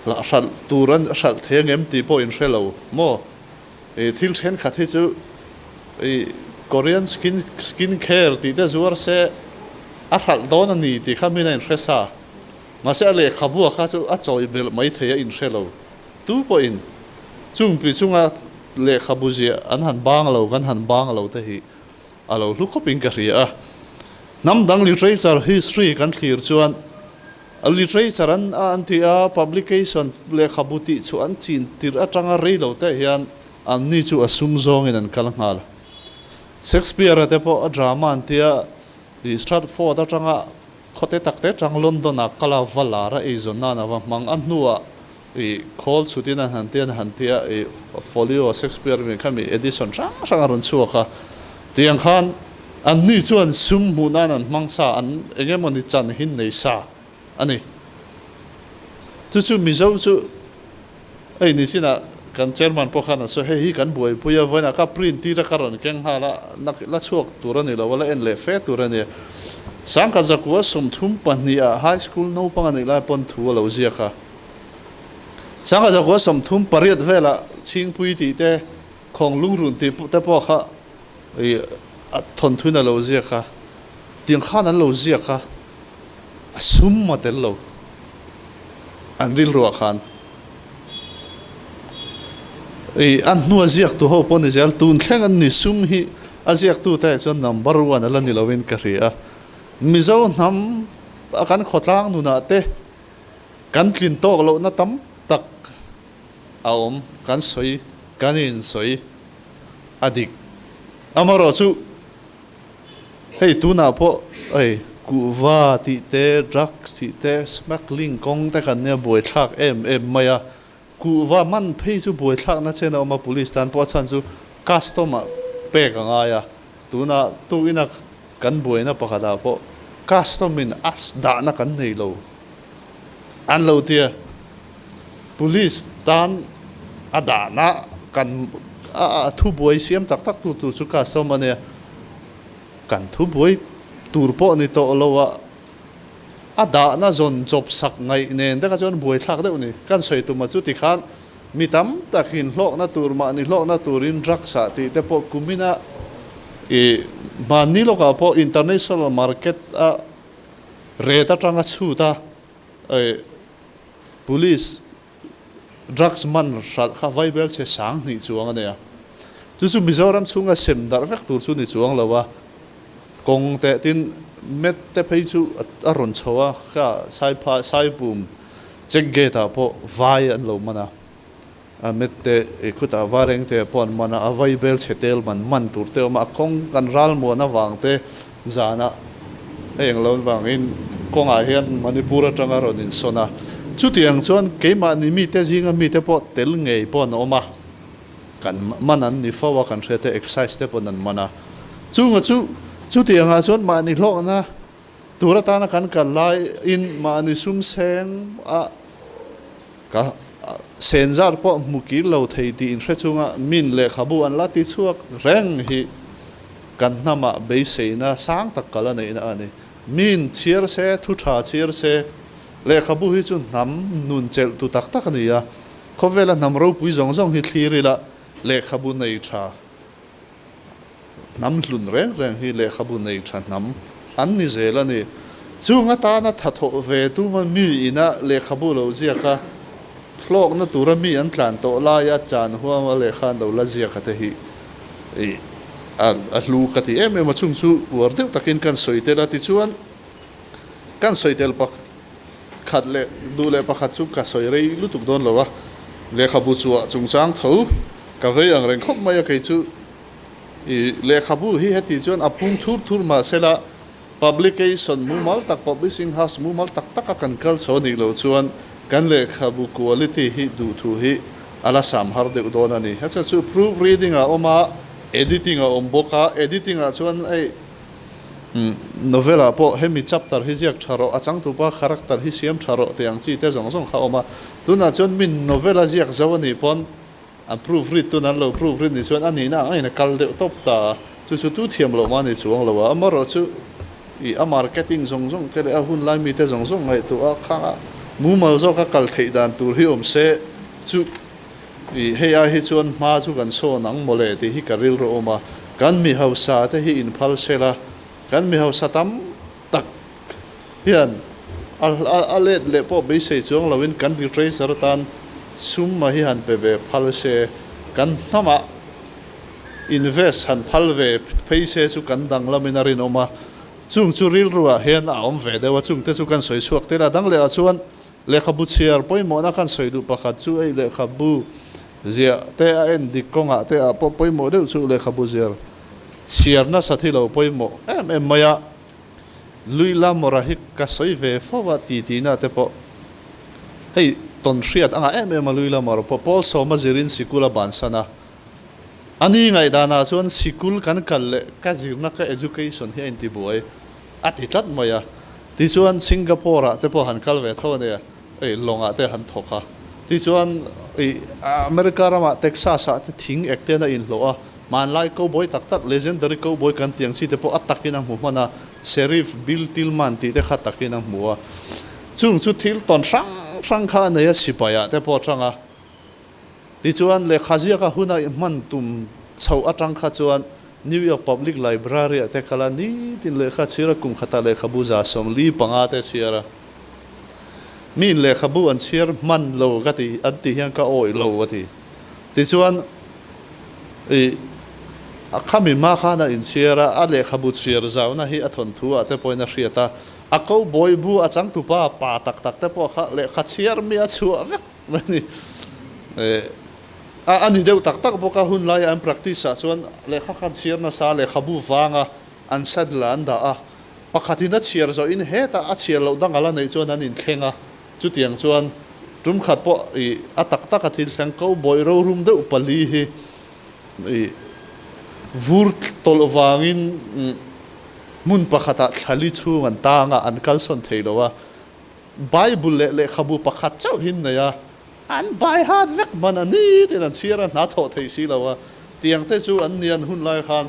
hralh tur an hralh thei angem tih pawh inhre lo maw? I thil thenkhat hi chu i Korean skin skin care tih te zuar se a hralh dawn a ni tih kha min a inhre sa. Mahse a lehkhabu a kha chu a chawi belh mai thei a inhre lo. Tu pawhin chungpui chunga lehkhabu ziah an han bang lo kan han bang lo te hi a lo hlu khawpin ka hria a. Hnam dang literature history kan thlir chuan A literature an a an ti a, publication lehkhabu tih chu an chin tirh atanga rei lo te hian an ni chu a sum zawngin an kal nghal. Shakespeare-a te pawh a drama an ti a, ih Stratford atanga khawte tak te tang London-ah kal a va lar a, eizawn nan a va hmang. A hnuah ih khawl chhutin an han ti an han ti a, ih folio Shakespeare mi kha mi edition hrang hrang a rawn chhuak a. Tiang khan an ni chuan sum hmuh nan an hmang sa, an eng emawni chan hin nei sa a ni. Chu chu Mizo chu hei ni chinah kan chairman pawh khan a sawi, hei hi kan buaipui a, vawiinah ka print tir a ka rawn keng nghal a, la chhuak tur a ni lo a, la en leh fe tur a ni. Sangkhat zakua 32 ah high school naupang a nih lai pawn thu a lo ziak a. Sangkhat zakua 38 velah Chhingpui tih te, Khawng lungrun tih te pawh kha i a thawnthuin a lo ziak a, tiang khan an lo ziak a, a sum a tel lo an rilruah khan. I a hnua ziaktu ho pawh ni zel, tun thleng an ni sum hi a ziaktu te ah chuan number one a la ni loin ka hria a. Mizo hnam a kan khawtlang nunah te kan tlin tawk lohna tam tak a awm, kan sawi, kan insawi a dik. Amaherawh chu hei tunah pawh hei kuhva tih te, drugs tih te, smuggling kawng te kan nia buaithlak em em mai a. Kuhva man phei chu buaithlakna chen a awm a, police tan pawh a chhan chu custom ah pek a ngai a. Tunah tuina kan buaina pakhatah pawh custom in a dahna kan nei lo. An lo tia Police tan a dahna kan a thubuai siam tak tak tu tur chu custom a nia, kan thubuai tur pawh ni tawh lo a, a dahna zawn chawp sak ngaih nen te kha chuan buaithlak deuh a ni. Kan sawi tum a chu tikhan Mi tam takin hlawkna tur mahni hlawkna turin drugs ah tih te pawh kumina i hmanni lawkah pawh international market a rate atanga chhut a police drugs man hralh kha vaibel chhe 2000 chuang a nei a. Chu chu Mizoram chhunga sem darh vek tur chu ni chuang lo a, kawng teh tin met te phei chu a rawn chho a, kha Saipha Saipum check gate ah pawh vai an lo man a, a met te i khutah vareng te pawh an man a, a vaibel chhe tel man man tur te a awm a, a kawng kan ralmuan avang te Zanah hei eng lo vangin kawngah hian Manipur atanga rawn insawn a, chutiang chuan keimahni mite zinga mite pawh tel ngei pawh an awm a, kan man an ni fo a, kan hriat e excise te pawn an man a, chunga chu chutiangah chuan mahni hlawkna tur atana kan kal laiin mahni sum seng a ka sen zar pawh hmu kir lo thei tih inhre chunga min lehkhabu an la ti chhuak reng hi Kan hnamah beiseina sang tak kal a neihna a ni. Min chhiar se, thu tha chhiar se, lehkhabu hi chu hnam nun chelhtu tak tak a ni a. Khawvela hnam ropui zawng zawng hi thlir ila lehkhabu nei tha hnam hlun reng reng hi lehkhabu nei tha hnam an ni zel a ni. Chung atana tha thawh ve tuma mi ina lehkhabu lo ziak a, hlawkna tura mi an tlan tawh laia chan huama lehkha an lo la ziak a te hi I a hlu ka ti em em a, chung chu uar deuh takin kan sawi tel a, tichuan kan sawi tel pakhat leh duh leh pakhat chu ka sawi rei lutuk dawn lo a, lehkhabu chhuah chungchang tho ka vei ang reng khawp mai a, kei chu i lehkhabu hi heti chuan a pung thur thur mahsela publication mumal tak, publishing house mumal tak taka kan kal chho anih loh chuan kan lehkhabu quality hi duhthu hi a la sam har deuh dawn a ni. Hachhe chu proof reading a awm a, editing a awm bawk a, editing ah chuan hei novel ah pawh hemi chapter hi ziak tha rawh, a changtupa character hi siam tha rawh tih ang chi te zawng zawng kha a awm a. Tunah chuan min novel a ziak zo anih pawn A proof read tun an lo proof read ni chuan a nihna ang aiin a kal deuh tawp ta a, chu chu tu thiam loh mah a ni chuang lo a, amaherawhchu ih a marketing zawng zawng te leh a hun lai mite zawng zawng ngaihtuah a khang a mumal zawk a kal theih dan tur hi awm se chu ih hei ai hi chuan hma chu kan sawn ang mawle tih hi ka rilru awm a, kan mi hausa te hi inphal sela, kan mi hausa tam tak hian a let leh pawh beisei chuang loin kan literature atan sum a hi han pe ve phal se, kan hnamah invest han phal ve phei se chu kan danglamin a rinawm a, chung chu rilruah hian a awm ve deuh a, chungte chu kan sawi chhuak tel a, dang lehah chuan lehkhabu chhiar pawimawhna kan sawi duh pakhat chu ei lehkhabu ziah te a en dik kawngah te ah pawh pawimawh deuh chu lehkhabu ziar chhiar nasa thi lo pawimawh em em mai a. Lui la mawra hi ka sawi ve fo a ti tihna te pawh hei tawn hriat anga em em a lui la mawra pawh Paul Sawma zirin sikul a bansan a, a ni ngaihdanah chuan sikul kan kal leh ka zirna ka education hi a intibuai a ti tlat mai a, tichuan Singapore ah te pawh han kal ve tho a nia, ei lawngah te han thawk a, tichuan ei America ramah Texas ah te thing ek ten a inhlawh a. Hmanlai cowboy tak tak, legendary cowboy kan tih ang chi te pawh a takin a hmu hman a, Sheriff Bill Tillman tih te kha takin a hmu a. Chung chu thil tawn hrang hrang kha a nei a, sipaiah te pawh a tang a. Tichuan, lehkha ziaka huna i hman tum chhoh atang kha chuan New York Public Library-ah te kal a, nitin lehkha chhiar a, kum khatah lehkhabu 45 te chhiar a. Miin lehkhabu an chhiar hman lo ka ti, an tih hian ka awih lo a ti. Tichuan, I a khami hma khan a inchhiar a, a lehkhabu chhiar zauna hi a thawnthu ah te pawhin a hriat a, a ko bawi bu a changtupa pa tak tak te pawh kha lehkha chhiar mi a chhuah vek mai a ni. A ni deuh tak tak bawk a, hun laia an practice ah chuan lehkha khan chhiar nasa a, lehkhabu vanga an saddle ah an dah a, pakhatin a chhiar zawhin hetah a chhiar loh dang ala neih chuan an inthleng a, Chutiang chuan tum khat pawh i a tak taka thil thleng ko bawih rorum deuh pali hi i vur tawlh vangin hmun pakhatah thlali chhung an tang a, an kalsawn thei lo a. Bible leh lehkhabu pakhat chauhin nei a, an bai hat vek hman a ni tiin an chhiar a, hna thawh theih si lo a. Tiang te chu an nian hun lai khan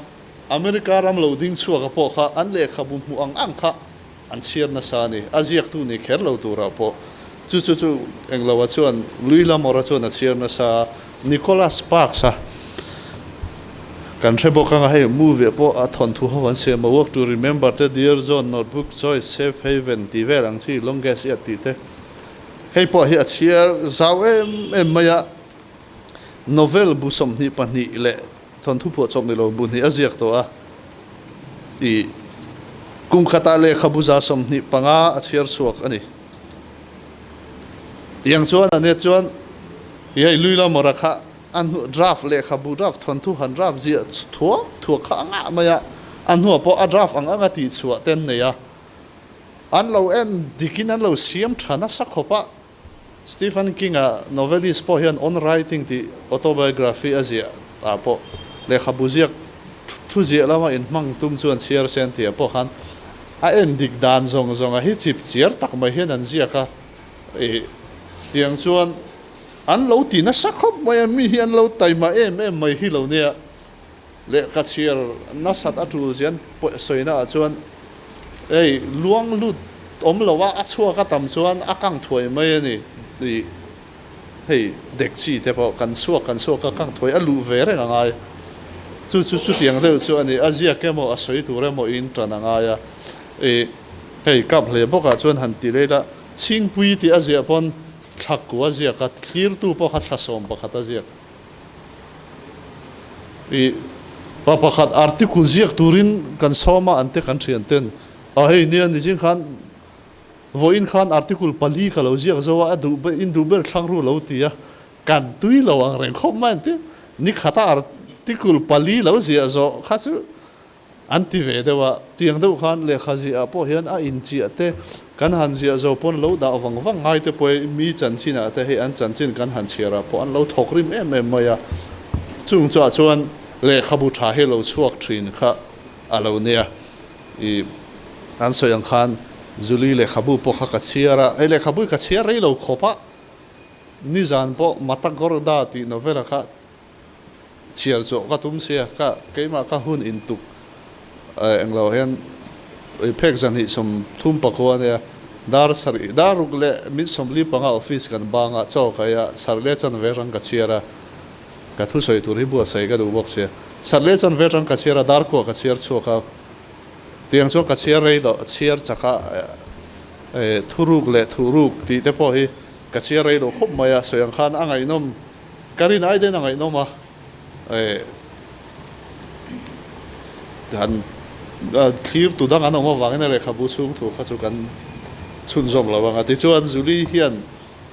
America ram lo ding chhuaka pawh kha an lehkhabu hmuh ang ang kha An chhiar nasa a ni. A ziaktu ni kher lo turah pawh. Chu chu chu engloa chuan Louis L'Amour-a chuan a chhiar nasa a, Nicholas Sparks-a kan hre bawk anga hei movie ah pawh a thawnthu ho an siam a, Walk to Remember te, Dear John, Notebook, Joyce, Safe Haven tih vel ang chi, Longest Yard tih te. Hei pawh hi a chhiar zau em em mai a, novel bu 22 leh thawnthu phuahchawp ni lo bu hnih a ziak tawh a, tih kum khatah lehkhabu 25 a chhiar chhuak a ni. Tiang chuan a net chuan hei Lui Lamawra kha a hnu draft lehkhabu draft thawnthu han draft ziah thuak thuak kha a ngah mai a, a hnuah pawh a draft ang ang a tihchhuah te an nei a, an lo en dikin an lo siam tha nasa khawp a. Stephen King-a novelist pawh hian On Writing tih autobiography a ziah ah pawh lehkhabu ziak thu ziah lama inhmang tum chuan chhiar sen tih ah pawh khan a en dik dan zawng zawng a hi chip chiar tak mai hian an ziak a, ih tiang chuan an lo ti nasa khawp mai a, mi hi an lo taima em em mai hi lo nia. Lehkha chhiar nasat a tul zian sawina ah chuan hei luang lut awm lo a, a chhuak a tam chuan a kang thuai mai a ni tih hei dek chi te pawh kan chhuak kan chhuak a kang thuai a luh ve reng a ngai. Chu chu chutiang deuh chu a ni, a ziak emaw a sawi tur emaw in tan a ngai a, ih hei kap hle bawk ah chuan han ti leh ila Chhingpui tih a ziah pawn thlakku a ziak a, thlirtu pawh kha thla 11 a ziak. I pa pakhat article ziak turin kan sawm a, an te kan thian ten a hei nia nichin khan vawiin khan article pali ka lo ziak zo a, a duh ber in duh ber thlang ru lo ti a, kan tui lo ang reng khawp mai an ti. Ni khata article pali lo ziah zawh kha chu An ti ve deuh a, tiang deuh khan lehkha ziah ah pawh hian a inchiah te kan han ziah zo pawn lo dah vang vang ngai te pawh hi mi chanchin ah te hei an chanchin kan han chhiar ah pawh an lo thawk rim em em mai a, chung chuah chuan lehkhabu tha hi lo chhuak thin kha a lo nia. I an sawi ang khan Julie lehkhabu pawh kha ka chhiar a, hei lehkhabu hi ka chhiar rei lo khawp a, nizan pawh Matagorda tih novel-a kha Chhiar zawh ka tum sia, ka keimah ka hun intuk englo hian phek zahnih 34 a nia, dar sarih dar ruk leh min 45 office kan bang a, chaw ka ei a, sarh leh chanve atang ka chhiar a, ka thusawi tur hi buatsaih ka duh bawk sia, sarh leh chanve atang ka chhiar a, dar kuah ka chhiar chhuak a, tiang chuan ka chhiar rei loh, chhiar chak a, thuruk leh thuhruk tih te pawh hi ka chhiar rei loh khawp mai a, sawi ang khan a ngaihnawm. Ka rin ai den a ngaihnawm a, han thlir tu dang an awm avangin a lehkhabu chhung thu kha chu kan chhunzawm lo ang a. Tichuan Julie hian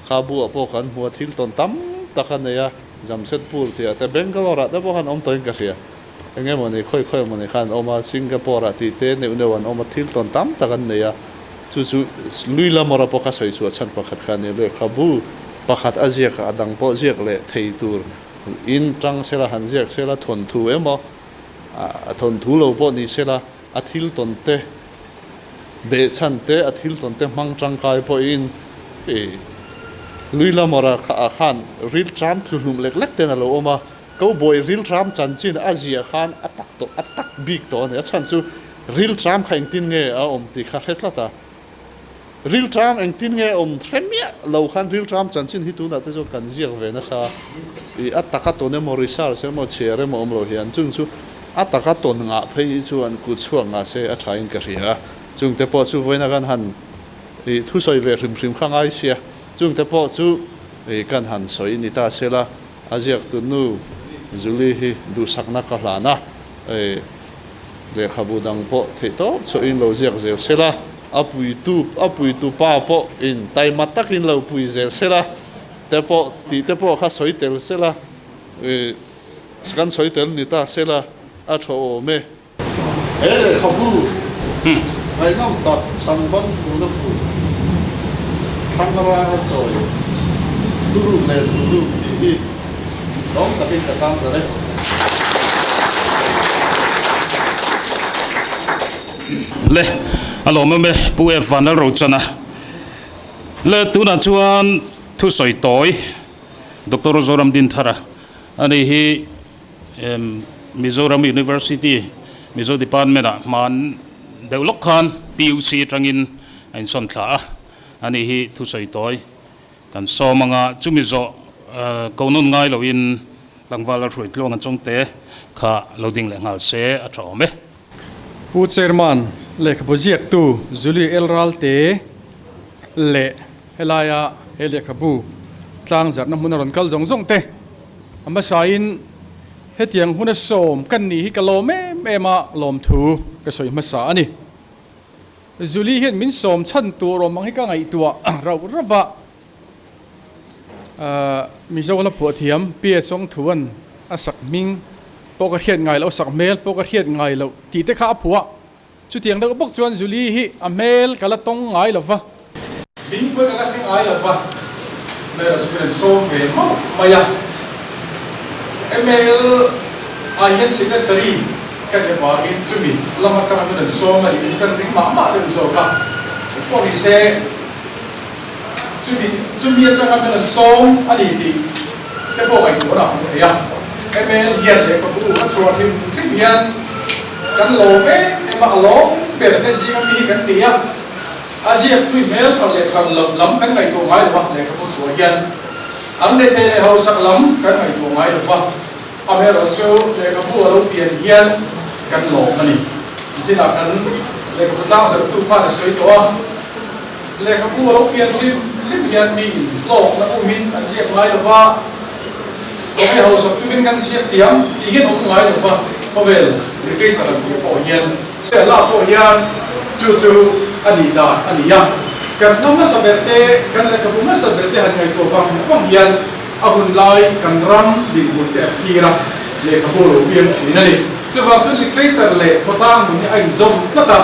kha buah pawh kan hmu a, thil tawn tam tak a nei a, Jamshedpur tih ah te Bangalore ah te pawh khan awm tawhin ka hria. Eng emaw ni khawi khawi emaw ni khan an awm a, Singapore ah tih te neuh neuh an awm a, thil tawn tam tak an nei a. Chu chu Lui Lamora pawh kha sawi chhuah chhan pakhat kha a ni. Lehkhabu pakhat a ziak a, a dang pawh ziak leh thei tur in tang sela, han ziak sela, thawnthu emaw, a thawnthu lo pawh ni sela, a thil tawn te behchhan te, a thil tawn te hmang tangkai pawhin Lui Lamora ah khan rilṭam tluhlum lek lek ten a lo awm a. Cowboy rilṭam chanchin a ziah khan a tak tawh, a tak bik tawh a ni. A chhan chu rilṭam kha engtin nge a awm tih kha hre tlat a. Rilṭam engtin nge a awm hre miah lo khan rilṭam chanchin hi tunah te chuan kan ziak ve nasa. Ih a taka tawn emaw research emaw chhiar emaw awm lo hian chung chu a taka tawn ngah phei hi chuan kut chhuak ngah se a thain ka hria a. Chungte pawh chu vawiin a kan han ih thusawi ve hrim hrim kha ngai sia. Chungte pawh chu ih kan han sawi ni ta sela. A ziaktu nu Julie hi duhsakna ka hlan a, lehkhabu dang pawh theih tawp chhuahin lo ziak zel se la, a puitu a puitu pa pawh in taima takin lo pui zel se la te pawh tih te pawh kha sawi tel se la, kan sawi tel ni ta se la a tha awm e. He lehkhabu ngaihnawm tak chhanban funa fu thlang ranga chawi thuruk leh thuruk tih hi lawm takin ka tang zar e. Le, a lawmawm e Pu F Vanlalrochana. Le, tunah chuan thusawi tawi Doctor Zoram Dinthara a ni hi. Mizoram University Mizo Department ah hman deuh lawk khan PUC atangin a insawn thla a, ani hi thusawi tawi. Kan sawm anga chumi zawh ko nawn ngai loin tlangval a hruai tluang a chawngte kha lo ding leh nghal se a tha awm e. Pu Chairman, lehkhabu ziaktu Julie L. Ralte leh helaia he lehkhabu tlangzarhna hmun a rawn kal zawng zawng te a hmasain hetiang huna sawm kan nih hi ka lawm em em a lawmthu ka sawi hmasa a ni. Julie hian min sawm chhan tur awm ang hi ka ngaihtuah rauh rauh a, Mizo la phuah thiam Pia Chawngthuan a sak hming pawh ka hriat ngai loh, a sak hmel pawh ka hriat ngai loh tih te kha a phuah. Chutiang deuh bawk chuan Julie hi a hmel ka la tawng ngai lo va. Hming pawh ka la hre ngai lo va, hmel chu min an sawm ve mauh mai a. MAL ah hian secretary ka nih avangin chumi lam atanga min an sawm a nih te chu kan ring mah mah deuh zawk a. Engpawh ni se chumi chumi atanga min an sawm a ni tih te pawh ngaihtuah a hmu thei a. MAL hian lehkhabu a chhuah hrim hrim hian kan lawm em em a, a lawm ber te zinga mi hi kan ni a. A ziak tui hmel that leh that loh lam kan ngaihtuah ngai lo a, lehkhabu chhuah hian an rethei leh hausak lam kan ngaihtuah ngai lo va, amaherawhchu lehkhabu a lo pian hian kan lawm a ni. Chinah kan lehkhabu tlangzarhtu khan a sawi tawh a, lehkhabu a lo pian hlim hlim hian miin hlawkna umin an ziak ngai lo va, khawvel hausak tumin kan ziak tiang tih hian awm ngai lo va, khawvel literature an tih pawh hian. Hla pawh hian chu chu a nih dan a ni a, kan hma hmasa ber te, kan lehkhabu hmasa ber te han ngaihtuah vang vang hian a hun lai kan ram dinhmun te a thlir a, lehkhabu lo piang thin a ni. Chuvang chuan literature leh khawtlang nun hi a inzawm tlat a,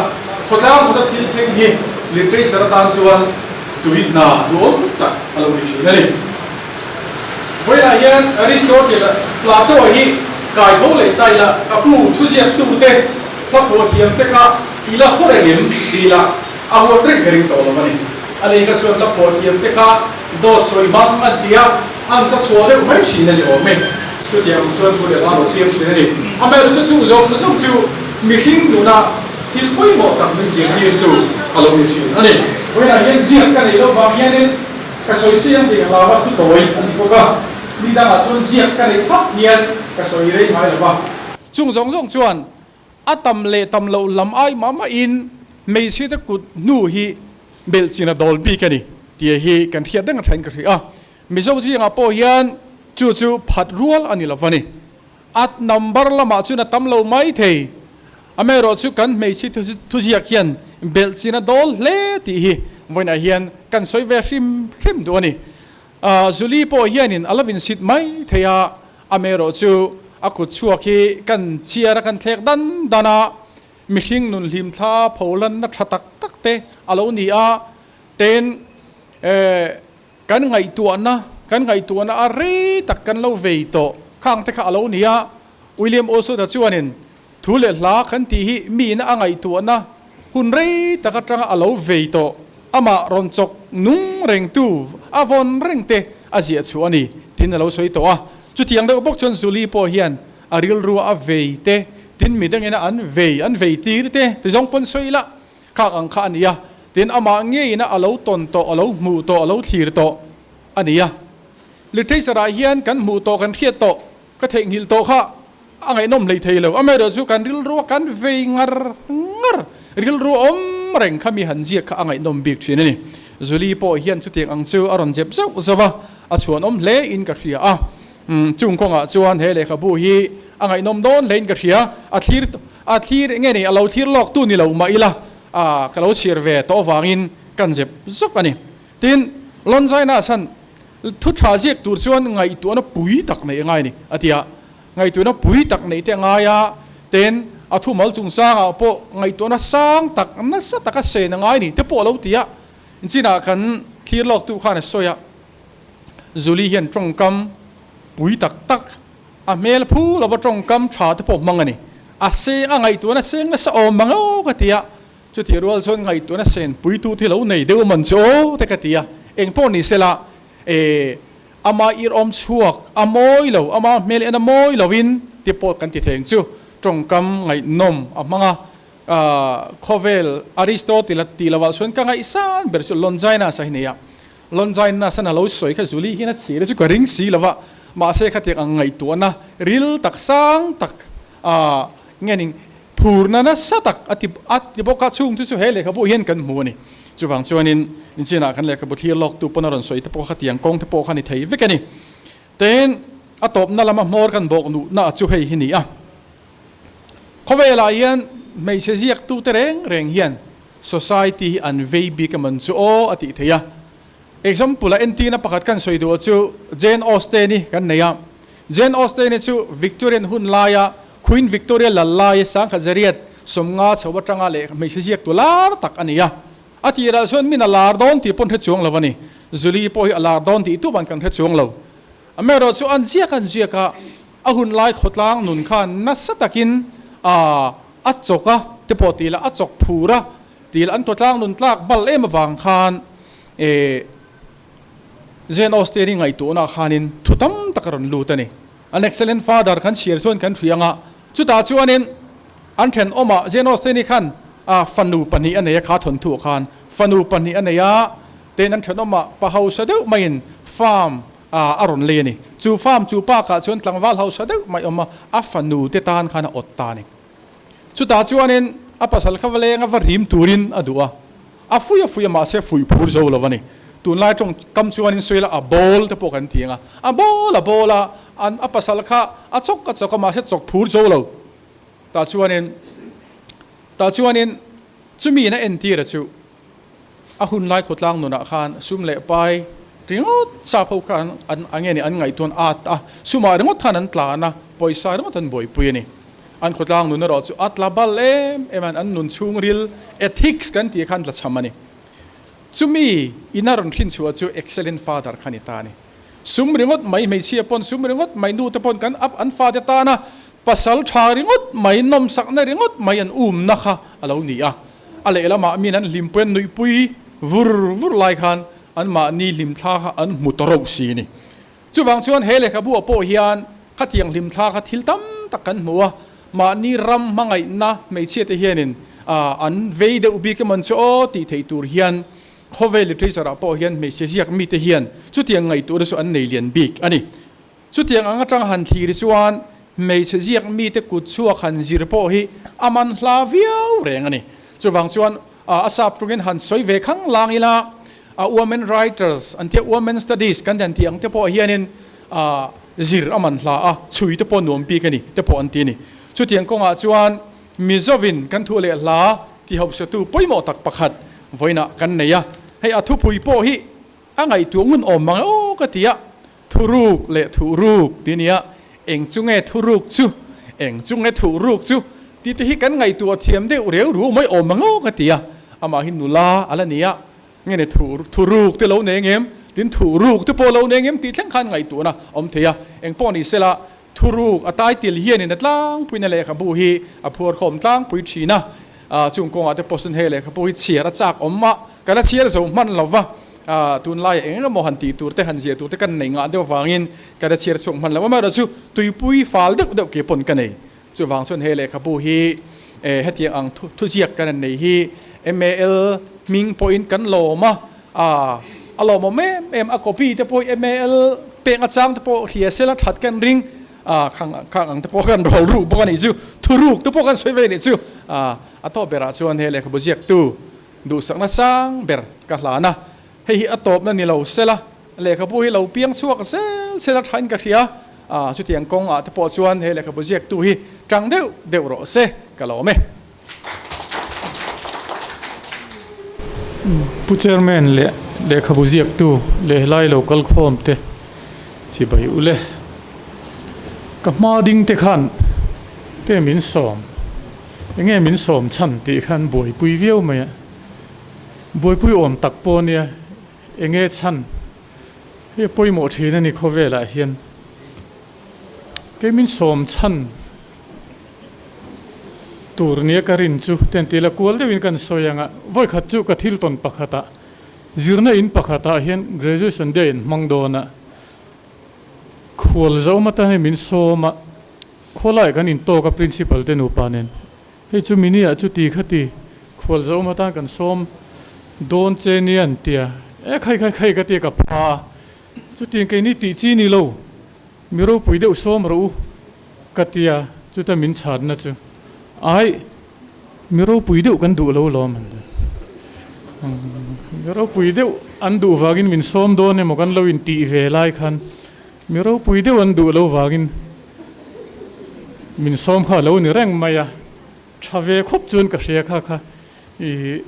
khawtlang nuna thil thleng hi literature atan chuan tui hna duhawm tak a lo ni thin a ni. Vawiinah hian Aristotle, Plato hi kai tho leh ta ila, ka pu thuziaktute hla pawh thiam te kha i la haw reng em ti ila a huat reng ka ring tawh lo a ni. A nei kha chuan hla pawh thiam te kha dawt sawi hmang an ti a, an tla chhuah deuh mai thin a ni awm e. Chutiang chuan thu leh hla lo piang thin a ni. Amaherawhchu chu zawng zawng chu mihring nuna thil pawimawh tak min zirtirtu a lo ni thin a ni. Vawiinah hian ziak ka neih loh vang hianin Ka sawi chiang tih ka hlau a, chu tawi a ni bawk a, mi dangah chuan ziak ka neih thap hian ka sawi rei ngai lo va. Chung zawng zawng chuan a tam leh tam loh lam ai mah mahin hmeichhia te kut hnu hi belh chin a dawl bik a ni tih hi kan hriat reng a thain ka hria a. Mizo zingah pawh hian chu chu phat rual a ni lo va ni. A number lamah chuan a tam lo mai thei. Amaherawhchu kan hmeichhe thuziak hian belh chin a dawl hle tih hi vawiinah hian kan sawi ve hrim hrim duh a ni. Julie pawh hianin a lo insit mai thei a, amaherawhchu a kut chhuak hi kan chhiar a kan thlek dan dan a, mihring nun hlimthla pholanna tha tak tak te a lo ni a, ten Kan ngaihtuahna, kan ngaihtuahna a rei tak kan lo vei tawh khang te kha a lo ni a, William Oswald-a chuanin thu leh hla kan tih hi miin a ngaihtuahna hun rei tak atanga a lo vei tawh, amah rawn chawk nung rengtu a vawn reng te a ziah chhuah a ni tiin a lo sawi tawh a. Chutiang deuh bawk chuan Julie pawh hian a rilrua a vei te, tin midangin a an vei, an vei tir te ti zawng pawn sawi la Khak ang kha a ni a, tin amah ngeiin a lo tawn tawh, a lo hmuh tawh, a lo thlir tawh a ni a. Literature-ah hian kan hmuh tawh, kan hriat tawh, ka theihnghilh tawh kha a ngaihnawm hlei thei lo. Amaherawhchu kan rilrua kan vei ngar ngar, rilru awm reng kha mi han ziak kha a ngaihnawm bik thin a ni. Julie pawh hian chutiang ang chu a rawn zep zauh zauh a, a chhuanawm hle in ka hria a. Chung kawngah chuan he lehkhabu hi a ngaihnawm dawn hlein ka hria, a thlir a thlir nge ni a lo thlir lawk tu ni lo mah ila a ka lo chhiar ve tawh avangin kan zep zawk a ni. Tin, Lonzaina chhan thu tha ziak tur chuan ngaihtuahna pui tak neih a ngai a ni a ti a, ngaihtuahna pui tak neih te a ngai a, tin a thumal chungchangah pawh ngaihtuahna sang tak nasa taka sen a ngai a ni te pawh a lo ti a, chinah kan thlir lawk tu khan a sawi a. Julie hian tawngkam pui tak tak, a hmel phu lova tawngkam tha te pawh hmang a ni. A seng a ngaihtuahna seng nasa awm mang aw ka ti a, chutih rual chuan ngaihtuahna sen puitu thi lo nei deuh man chu aw te ka ti a, eng pawh ni sela e ama ir awm chhuak a mawi lo, ama hmel en a mawi loin ti pawh kan ti thei ang chu, tawngkam ngaihnawm a hmang a, khawvel Aristotle a tih lovah chuan ka ngaihsan ber chu Longinus a hi nei a. Longinus-an a lo sawi kha Julie hian a chhir a chu ka ring si lo va, mahse khatiang ang ngaihtuahna ril tak sang tak ah nge ning phurna nasa tak a ti a ti bawk a, chhungte chu he lehkhabu hian kan hmu a ni. Chuvang chuanin inchinah kan lehkhabu thlir lawktu pawn a rawn sawi te pawh khatiang kawng te pawh kha ni thei vek a ni. Tin, a tawpna lama hmawr kan bawk nuhna chu hei hi ni a. Khawvelah hian hmeichhe ziaktute reng reng hian society hi an vei bik a man chu aw a tih theih a. Example a entirna pakhat kan sawi duh chu Jane Austen hi kan nei a. Jane Austen hi chu Victorian hun laia Queen Victoria lal laia sangkhat zariat 50 chho atanga leh hmeichhe ziaktu lar tak a ni a. A tirah chuan min a lar dawn tih pawn hre chuang lo a ni. Julie pawh hi a lar dawn tih tup an kan hre chuang lo. Amaherawh chu an ziak an ziak a, a hun lai khawtlang nun khan nasa takin a a chawk a te pawh tih lah a chawk phur a tih lah an khawtlang nun tlak bal em avang khan eh Jane Austen-i ngaihtuahna khanin thu tam tak a rawn lut a ni. An excellent father kan chhiar chuan kan hria anga chutah chuanin an thenawmah Jane Austen-i khan a fanu pahnih a nei a kha thawnthuah khan fanu pahnih a nei a ten an thenawmah pa hausa deuh maiin farm a rawn lei a ni. Chu farm chu park-ah chuan tlangval hausa deuh mai awm a, a fanu te tan khan a awt ta a ni. Chutah chuanin a pasal kha va leng a, va rim turin a duh a, a fui a fui a mahse fui phur zo lo a ni. Tunlai tawng kam chuanin sawi la a bawl te pawh kan ti ang a, a bawl a bawl a, an a pasal kha a chawk a chawk a mahse chawk phur zo lo. Tah chuanin tah chuanin chumi in a entir a chu A hun lai khawtlang nunah khan sum leh pai ringawt sap ho khan an a nge ni an ngaihtuan at a, sumah ringawt khan an tlan a, pawisa ringawt an buaipui a ni. An khawtlang nun erawh chu a tla bal em em a, an nun chhungril ethics kan tih khan tla cham a ni. Chumi in a rawn hrin chhuah chu excellent father kha ni ta a ni. Sum ringawt mai hmeichhia pawn sum ringawt mai nu te pawn kan an fate tana pasal tha ringawt mai nawmsakna ringawt mai an umna kha a lo ni a. A lehlamah min an hlimpui an nuihpui vur vur lai khan anmahni hlimthla kha an hmu ta rauh si a ni. Chuvang chuan he lehkhabuah pawh hian khatiang hlimthla kha thil tam tak kan hmu a, mahni ram hmangaihna hmeichhiate hianin an vei deuh bik emaw chu aw tih theih tur hian khawvel literature ah pawh hian hmeichhe ziak mite hian chutiang ngaihtuahna chu an nei lian bik a ni. Chutiang ang atang han thlir chuan hmeichhe ziak mite kut chhuak han zir pawh hi a man hla viau reng a ni. Chuvang chuan a sap tungin han sawi ve khang lang ila, a women writers an tia women studies kan han tih ang te pawh hianin zir a man hla a, chhui te pawh nuam bik a ni te pawh an ti a ni. Chutiang kawngah chuan Mizovin kan thu leh hla ti hauhsatu pawimawh tak pakhat vawiinah kan nei a, hei a thupui pawh hi a ngaihtuah ngun awm mang e aw ka ti a. Thuruk leh thuhruk ti nia, eng chu nge thuruk chu, eng chu nge thuhruk chu tih te hi kan ngaihtuah thiam deuh reu ru mai awm ang aw ka ti a, amah hi nula a la ni a, nge ni thuruk te lo nei ngem, tin thuhruk te pawh lo nei ngem tih thleng khan ngaihtuahna a awm thei a, eng pawh ni sela thuruk a title hianin a tlangpuina lehkhabu hi a phuarkhawm tlangpui thin a, chung kawngah te pawh sawn hei lehkhabu hi chhiar a chak awm a, Kan a chhiar zo hman lo va, tunlaiah eng emaw han tih tur te, han ziah tur te kan nei ngah deuh avangin kan a chhiar chhuak hman lo. Amaherawhchu tuipui fal deuh deuh ke pawn ka nei. Chuvang chuan he lehkhabu hi hetiang ang thuziak kan han nei hi MAL hming pawhin kan lawm a, a lawmawm em em a, copy te pawh hi MAL pek achang te pawh hria sela that kan ring, khang ang te pawh kan rawl ruk bawk a nih chu, thuruk te pawh kan sawi ve a nih chu. A tawp berah chuan he lehkhabu ziaktu Duhsakna sang ber ka hlan a, hei hi a tawpna ni lo sela, lehkhabu hi lo piang chhuak zel sela thain ka hria a, chutiang kawng ah te pawh chuan he lehkhabu ziaktu hi tang deuh deuh rawh se ka lawm e. Pu Chairman leh lehkhabu ziaktu leh helai lo kal khawm te chibai ule. Ka hma ding te khan te min sawm. Enge min sawm chhan tih khan buaipui viau mai a, buaipui awm tak pawh nia enge chhan hi a pawimawh thin a ni khawvelah hian. Kei min sawm chhan tur nia ka rin chu ten tih la kual deuhin kan sawi ang a, vawikhat chu ka thil tawn pakhatah zirna in pakhatah hian graduation day an hmang dawn a, khual zo mata hei min sawm a. Khawlai kan intawk a principal te nupa nen, hei chu mini ah chuti khati khual zo awm atan kan sawm dawn che nia an tia. E khai khai khai ka tia ka pha a, chutiang keini tih chi ni lo, mi ropui deuh sawm rawh u ka tia chuta min chhanna chu ai mi ropui deuh kan duh lo lawm an ti. Mi ropui deuh an duh vangin min sawm dawn emaw kan lo intih ve lai khan mi ropui deuh an duh lo vangin min sawm kha a lo ni reng mai a, tha ve khawp chuan ka hria kha kha i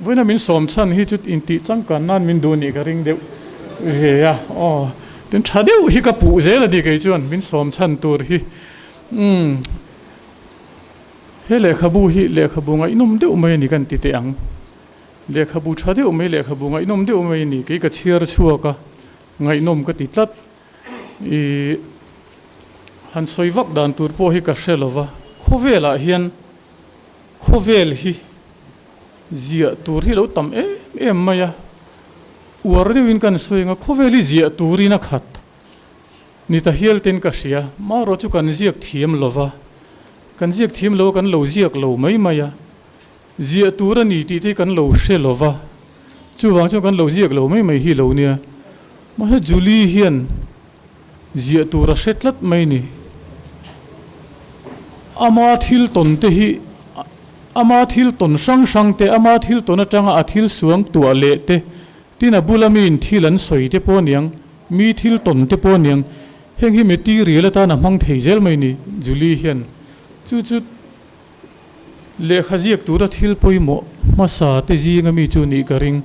Vawiina min sawm chhan hi chu intih changkan nan min duh nih ka ring deuh ve a, aw tin tha deuh hi ka puh zel a ni kei chuan min sawm chhan tur hi. Umm he lehkhabu hi lehkhabu ngaihnawm deuh mai a ni kan ti teh ang. Lehkhabu tha deuh mai lehkhabu ngaihnawm deuh mai a ni kei ka chhiar chhuak a, ngaihnawm ka ti tlat. Ih han sawi vak dan tur pawh hi ka hre lo va, khawvelah hian Khawvel hi ziah tur hi lo tam em em mai a, uar deuhin kan sawi ang a, khawvel hi ziah turin a khat ni ta hial ten ka hria, marawh chu kan ziak thiam lo va, kan ziak thiam lo a kan lo ziak lo mai mai a, ziah tur a ni tih te hi kan lo hre lo va, chuvang chuan kan lo ziak lo mai mai hi lo nia, mahse Julie hian Ziah tur a hre tlat mai ni. Ama thil tawn te hi ama thil tawn hrang hrang te, ama thil tawn atanga a thil suang tuah leh te, tin a bula miin thil an sawi te pawh aniang, mi thil tawn te pawh aniang, heng hi material atan a hmang thei zel mai ni Julie hian. Chu chu lehkha ziak tura thil pawimawh hmasa te zinga mi chu nih ka ring.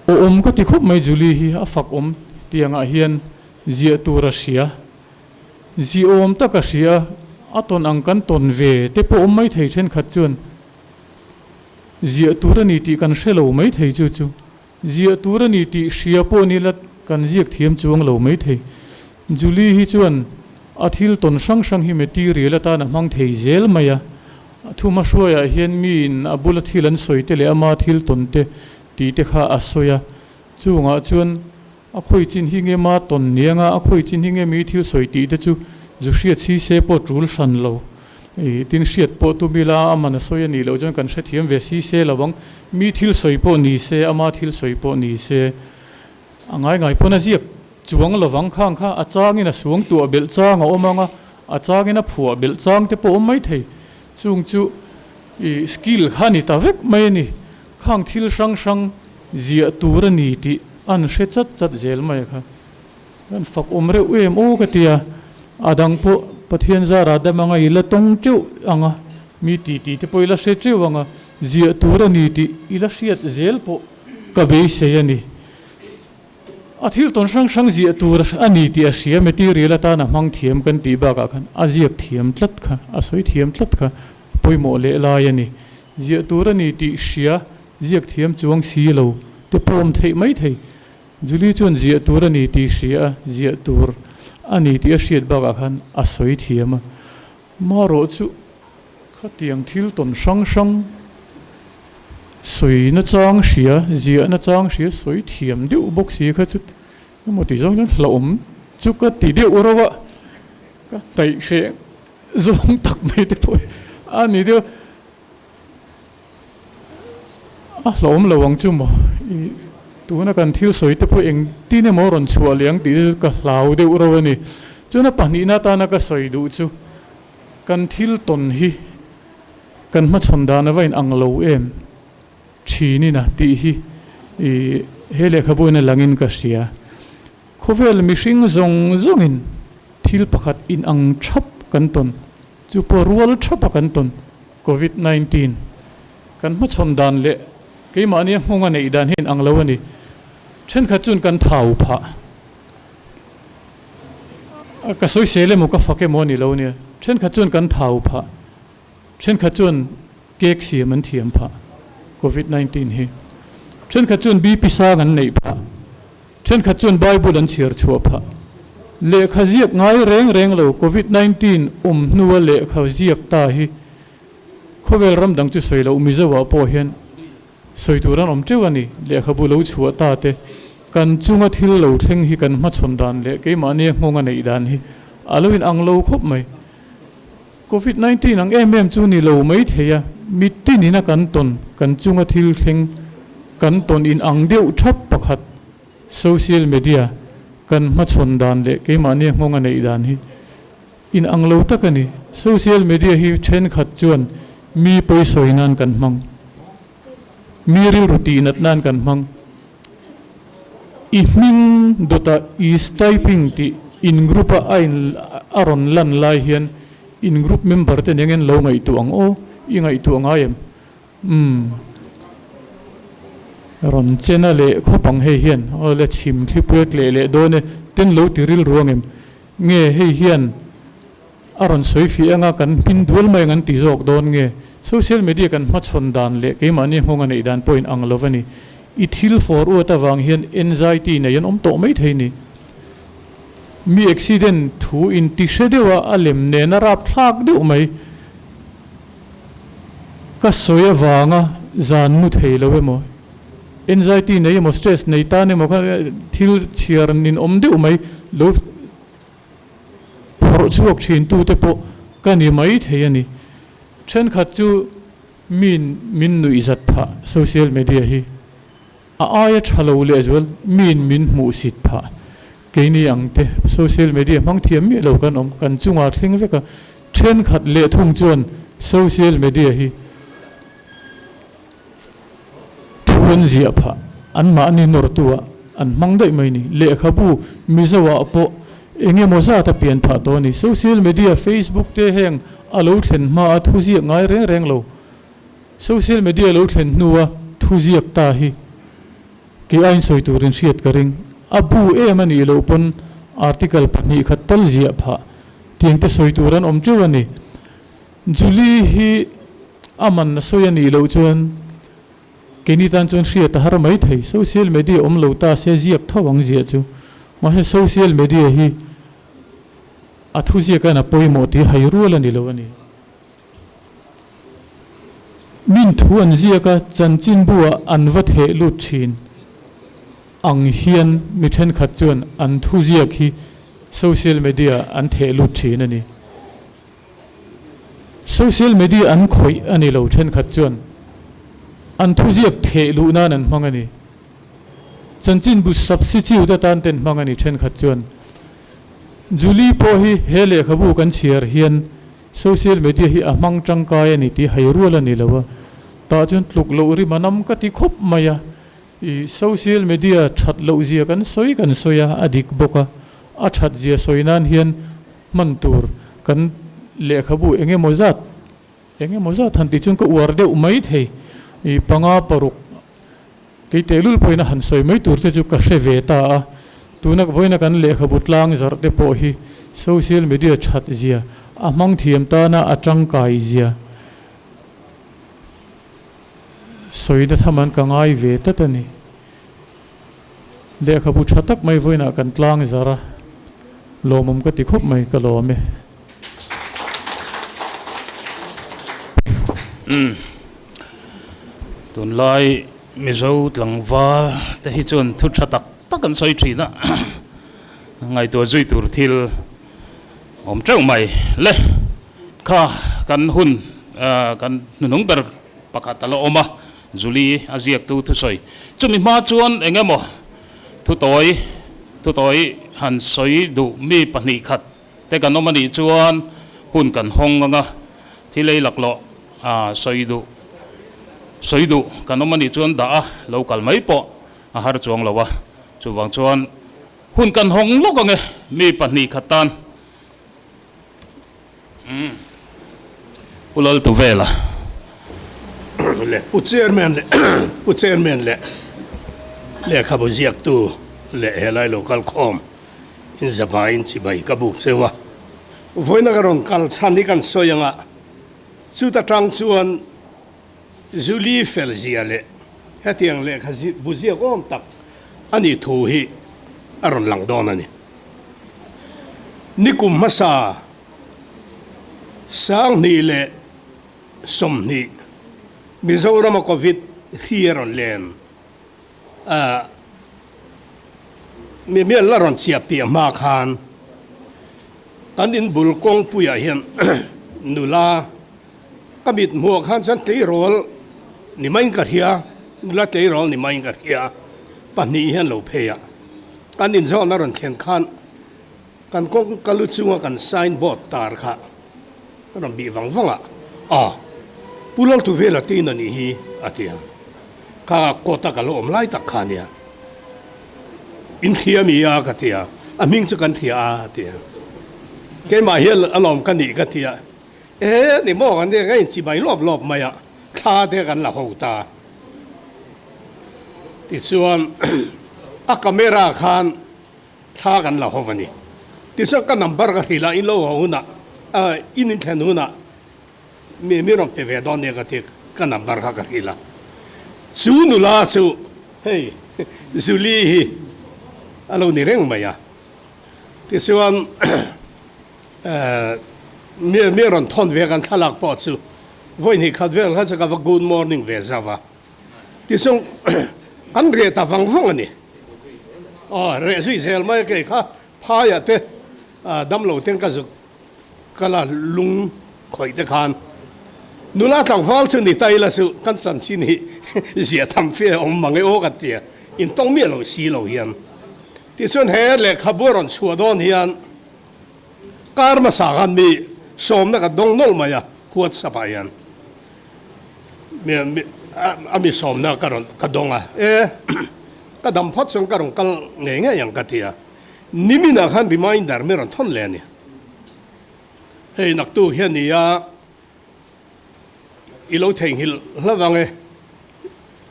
Awm ka ti khawp mai Julie hi a fak awm tiangah hian ziah tur a hria. Ziawm tak a hria, a tawn ang kan tawn ve te pawh awm mai thei thenkhat chuan ziah tur a ni tih kan hre lo mai thei chu chu ziah tur a ni tih hria pawh ni la kan ziak thiam chuang lo mai thei. Julie hi chuan a thil tawn hrang hrang hi material atan a hmang thei zel mai a, a thuma hruaiah hian miin a bula thil an sawi te leh ama thil tawn te tih te kha a sawi a, chungah chuan a khawi chin hi nge ma tawn niang a, a khawi chin hi nge mi thil sawi tih te chu zu hriat si se pawh tul hran lo. Ih tin hriat pawh tum ila a man a sawi a nih loh chuan kan hrethiam ve si se lo ang, mi thil sawi pawh ni se, ama thil sawi pawh ni se a ngai ngai pawn a ziak Chuang lovang khang kha a changin a suang tuah belh chang a awm ang a, a changin a phuah belh chang te pawh awm mai thei. Chung chu i skill kha a ni ta vek mai a ni. Khang thil hrang hrang ziah tur a ni tih an hre chat chat zel mai a kha. Kan fak awm reuh em aw ka ti a, a dang pawh Pathian zara dam anga i la tawng teuh ang a, mi tih tih te pawh i la hre teuh ang a, ziah tur a ni tih i la hriat zel pawh ka beisei a ni. A thil tawn hrang hrang ziah tur a ni tih a hria, material atana hmang thiam kan tih bakah khan a ziak thiam tlat kha, a sawi thiam tlat kha a pawimawh leh lai a ni. Ziah tur a ni tih hria, ziak thiam chuang si lo te pawh awm theih mai thei. Julie chuan ziah tur a ni tih hria a, ziah tur a ni tih a hriat bakah khan a sawi thiam a. Marawh chu khatiang thil tawn hrang hrang sawi nachang hria, ziah nachang hria sawi thiam deuh bawk si kha chu emaw ti zawng chuan hlauhawm chu ka ti deuh rauh a, ka hnaih hreh zawng tak mai te pawh a ni deuh. A hlauhawm lo ang chu maw i tuna kan thil sawi te pawh engtin emaw rawn chhuah leh ang tih chu ka hlau deuh rauh a ni. Chuan a pahnihna atana ka sawi duh chu kan thil tawn hi kan hmachhawn dan a va in ang lo em thinin a tih hi i he lehkhabu in a langin ka hria. Khawvel mihring zawng zawngin thil pakhat in ang thap kan tawn chu pawh rual thapa kan tawn. Covid 19 kan hmachhawn dan leh keimahnia nghawng a neih dan hi in ang lo a ni. Thenkhat chuan kan thau phah. Ka sawisel emaw ka fak emaw a ni lo nia. Thenkhat chuan kan thau phah. Thenkhat chuan cake siam an thiam phah Covid 19 hi. Thenkhat chuan BP sang an neih phah. Thenkhat chuan Bible an chhiar chhuah phah. Lehkha ziak ngai reng reng lo Covid 19 awm hnua lehkha ziak ta hi khawvel ram dang chu sawi loh Mizo ah pawh hian sawi tur an awm teuh a ni. Lehkhabu lo chhuah ta te kan chunga thil lo thleng hi kan hmachhawn dan leh keimahnia nghawng a neih dan hi a lo in ang lo khawp mai. Covid 19 ang em em chu ni lo mai thei a, mitinin a kan tawn kan chunga thil thleng. kan tawn in ang deuh thap pakhat social media kan hmachhawn dan leh keimahni nghawng a neih dan hi in ang lo tak a ni. Social media hi thenkhat chuan mi pawisawi nan kan hmang, mi rilru tihnat nan kan hmang. I hming dawta is typing tih in group a a in a rawn lan lai hian in group member te nen hian lo ngaihtuah ang aw, i ngaihtuah ngai em? Umm. Rawn chena leh khawp ang hei hian aw le chhim thlipui a tleh leh dawn e ten lo ti rilru ang em? Nge hei hian a rawn sawi fih anga kan hmin dual mai ang an ti zawk dawn nge? Social media kan hmachhawn dan leh keimahni nghawng a neih dan pawhin ang lo a ni. I thil fawr uat avang hian anxiety nei an awm tawh mai thei ni. Mi accident thu inti hre deuh a a lem nen a rapthlak deuh mai. Ka sawi avanga zan mu thei lo emaw, anxiety nei emaw, stress nei tan emaw kha thil chhiar nin awm deuh mai lo phawrh chhuak thin tute pawh ka ni mai thei a ni. Thenkhat chu min min nuihzat phah social media hi. A aia tha lo lehzual miin min hmuhsit phah. Keini ang te social media hmang thiam miah lo kan awm, kan chungah thleng vek a, thenkhat leh thung chuan social media hi thu an ziah phah, anmahni nawrtu ah an hmang daih mai ni. Lehkhabu Mizo ah pawh eng emaw zat a pian phah tawh a ni. Social media Facebook te heng a lo thlen hma a thu ziak ngai reng reng lo. Social media lo thlen hnua thu ziak ta hi kei aiin sawi turin hriat ka ring. A bu em a nih loh pawn article 2 khat tal ziah phah tiang te sawi tur an awm teuh a ni. Julie hi a man a sawi a nih loh chuan keini tan chuan hriat a har mai thei. Social media awm lo ta se ziak tho ang ziah chu. Mahse social media hi a thu ziak hian a pawimawh tih hai rual a ni lo a ni. Min thu an ziak a, chanchinbu-ah an va theh lut thin ang hian mi thenkhat chuan an thu ziak hi social media an theh lut thin a ni. Social media an khawih a ni lo thenkhat chuan an thu ziak theh luh nan an hmang a ni. Chanchinbu substitute atan ten hmang a ni thenkhat chuan. Julie pawh hi he lehkhabu kan chhiar hian Social media hi a hmang tangkai a ni tih hai rual a ni lo a, tah chuan tluk loh rim a nam ka ti khawp mai a, i social media that loh zia kan sawi kan sawi a, a dik bawk a, a that zia sawi nan hian hman tur kan lehkhabu eng emaw zat eng emaw zat han tih chuan ka uar deuh mai thei, i 5 6 kei tehlul pawhin a han sawi mai tur te chu ka hre ve ta a, tuna vawiina kan lehkhabu tlang zarh te pawh hi social media that zia, a hmang thiam tana a tangkai zia sawina tham an ka ngai ve tlat a ni. Lehkhabu tha tak mai vawiinah kan tlang zarh a, lawmawm ka ti khawp mai, ka lawm e. Tunlai Mizo tlangval te hi chuan thu tha tak tak an sawi thin a, ngaihtuah zui tur thil awm teuh mai le. Kha kan hun kan hnuhnung ber pakhat a la awm a, Julie a ziaktu thusawi. Chumi hma chuan eng emaw thu tawi thu tawi han sawi duh mi 2 khat te kan awm a nih chuan hun kan hawng ang a, thil ei laklawh sawi duh sawi duh kan awm a nih chuan dah a lo kal mai pawh a har chuang lo a, chuvang chuan hun kan hawng lawk ang e mi 2 khat tan. Pu Laltuvela. Le Pu Chairman leh Pu Chairman leh lehkhabu ziaktu leh helai lo kal khawm in zavaiin chibai ka buk cheu a. Vawiina ka rawn kal chhan hi kan sawi anga chuta tang chuan Julie fel zia leh hetiang lehkha bu ziak awm tak a nih thu hi a rawn lang dawn a ni. Nikum hmasa 2020 Mizorama Covid hri a rawn len a, mi mial la rawn chhiap tih a hma khan kan inbul kawngpuiah hian nula ka mit hmuh khan chuan tleirawl ni maiin ka hria. Nula tleirawl ni maiin ka hria a, pahnih hian lo phei a. Kan inzawn a rawn thlen khan kan kawngka lu chunga kan sign board tar kha a rawn bih vang vang a, Aw, Pu Laltuvela te in a nih hi, a ti a. Kha kawta ka lo awm lai tak kha a nia. In hria mi a ka ti a, a hming chu kan hria a, a ti a. Keimah hian alawm ka nih ka ti a. E ni maw kan tia ka inchibai lawp lawp mai a, thla te kan la ho ta. Tichuan a camera khan thla kan la ho a ni. Tichuan ka number ka hrilh a, in lo ho hunah, in inthlen hunah mi mi rawn pe ve dawn nia ka ti, ka number kha ka hrilh a. Chu nula chu hei Julie hi a lo ni reng mai a. Tichuan Mi mi rawn thawn ve kan thlalak pawh chu vawi hnih khat vel kha chu ka va good morning ve zauh a, tichuan kan reh ta vang vang a ni. Aw reh zui zel mai a kei kha phaiah te damlo ten ka zuk kal a lung khawih te khan nula tlangval chu ni ta ila chu kan chanchin hi ziah tham fe a awm mang e aw ka tia intawng miah lo si lo hian. Tichuan he lehkhabu a rawn chhuah dawn hian Kar hmasa khan mi sawmna ka dawng nawlh mai a, WhatsApp ah hian a mi sawmna ka rawn ka dawng a, e ka dam phawt chuan ka rawn kal ngei ngei ang ka ti a, niminah khan reminder mi rawn thawn leh a ni. Hei naktuk hian ni a, i lo theihnghilh hlauh ang e,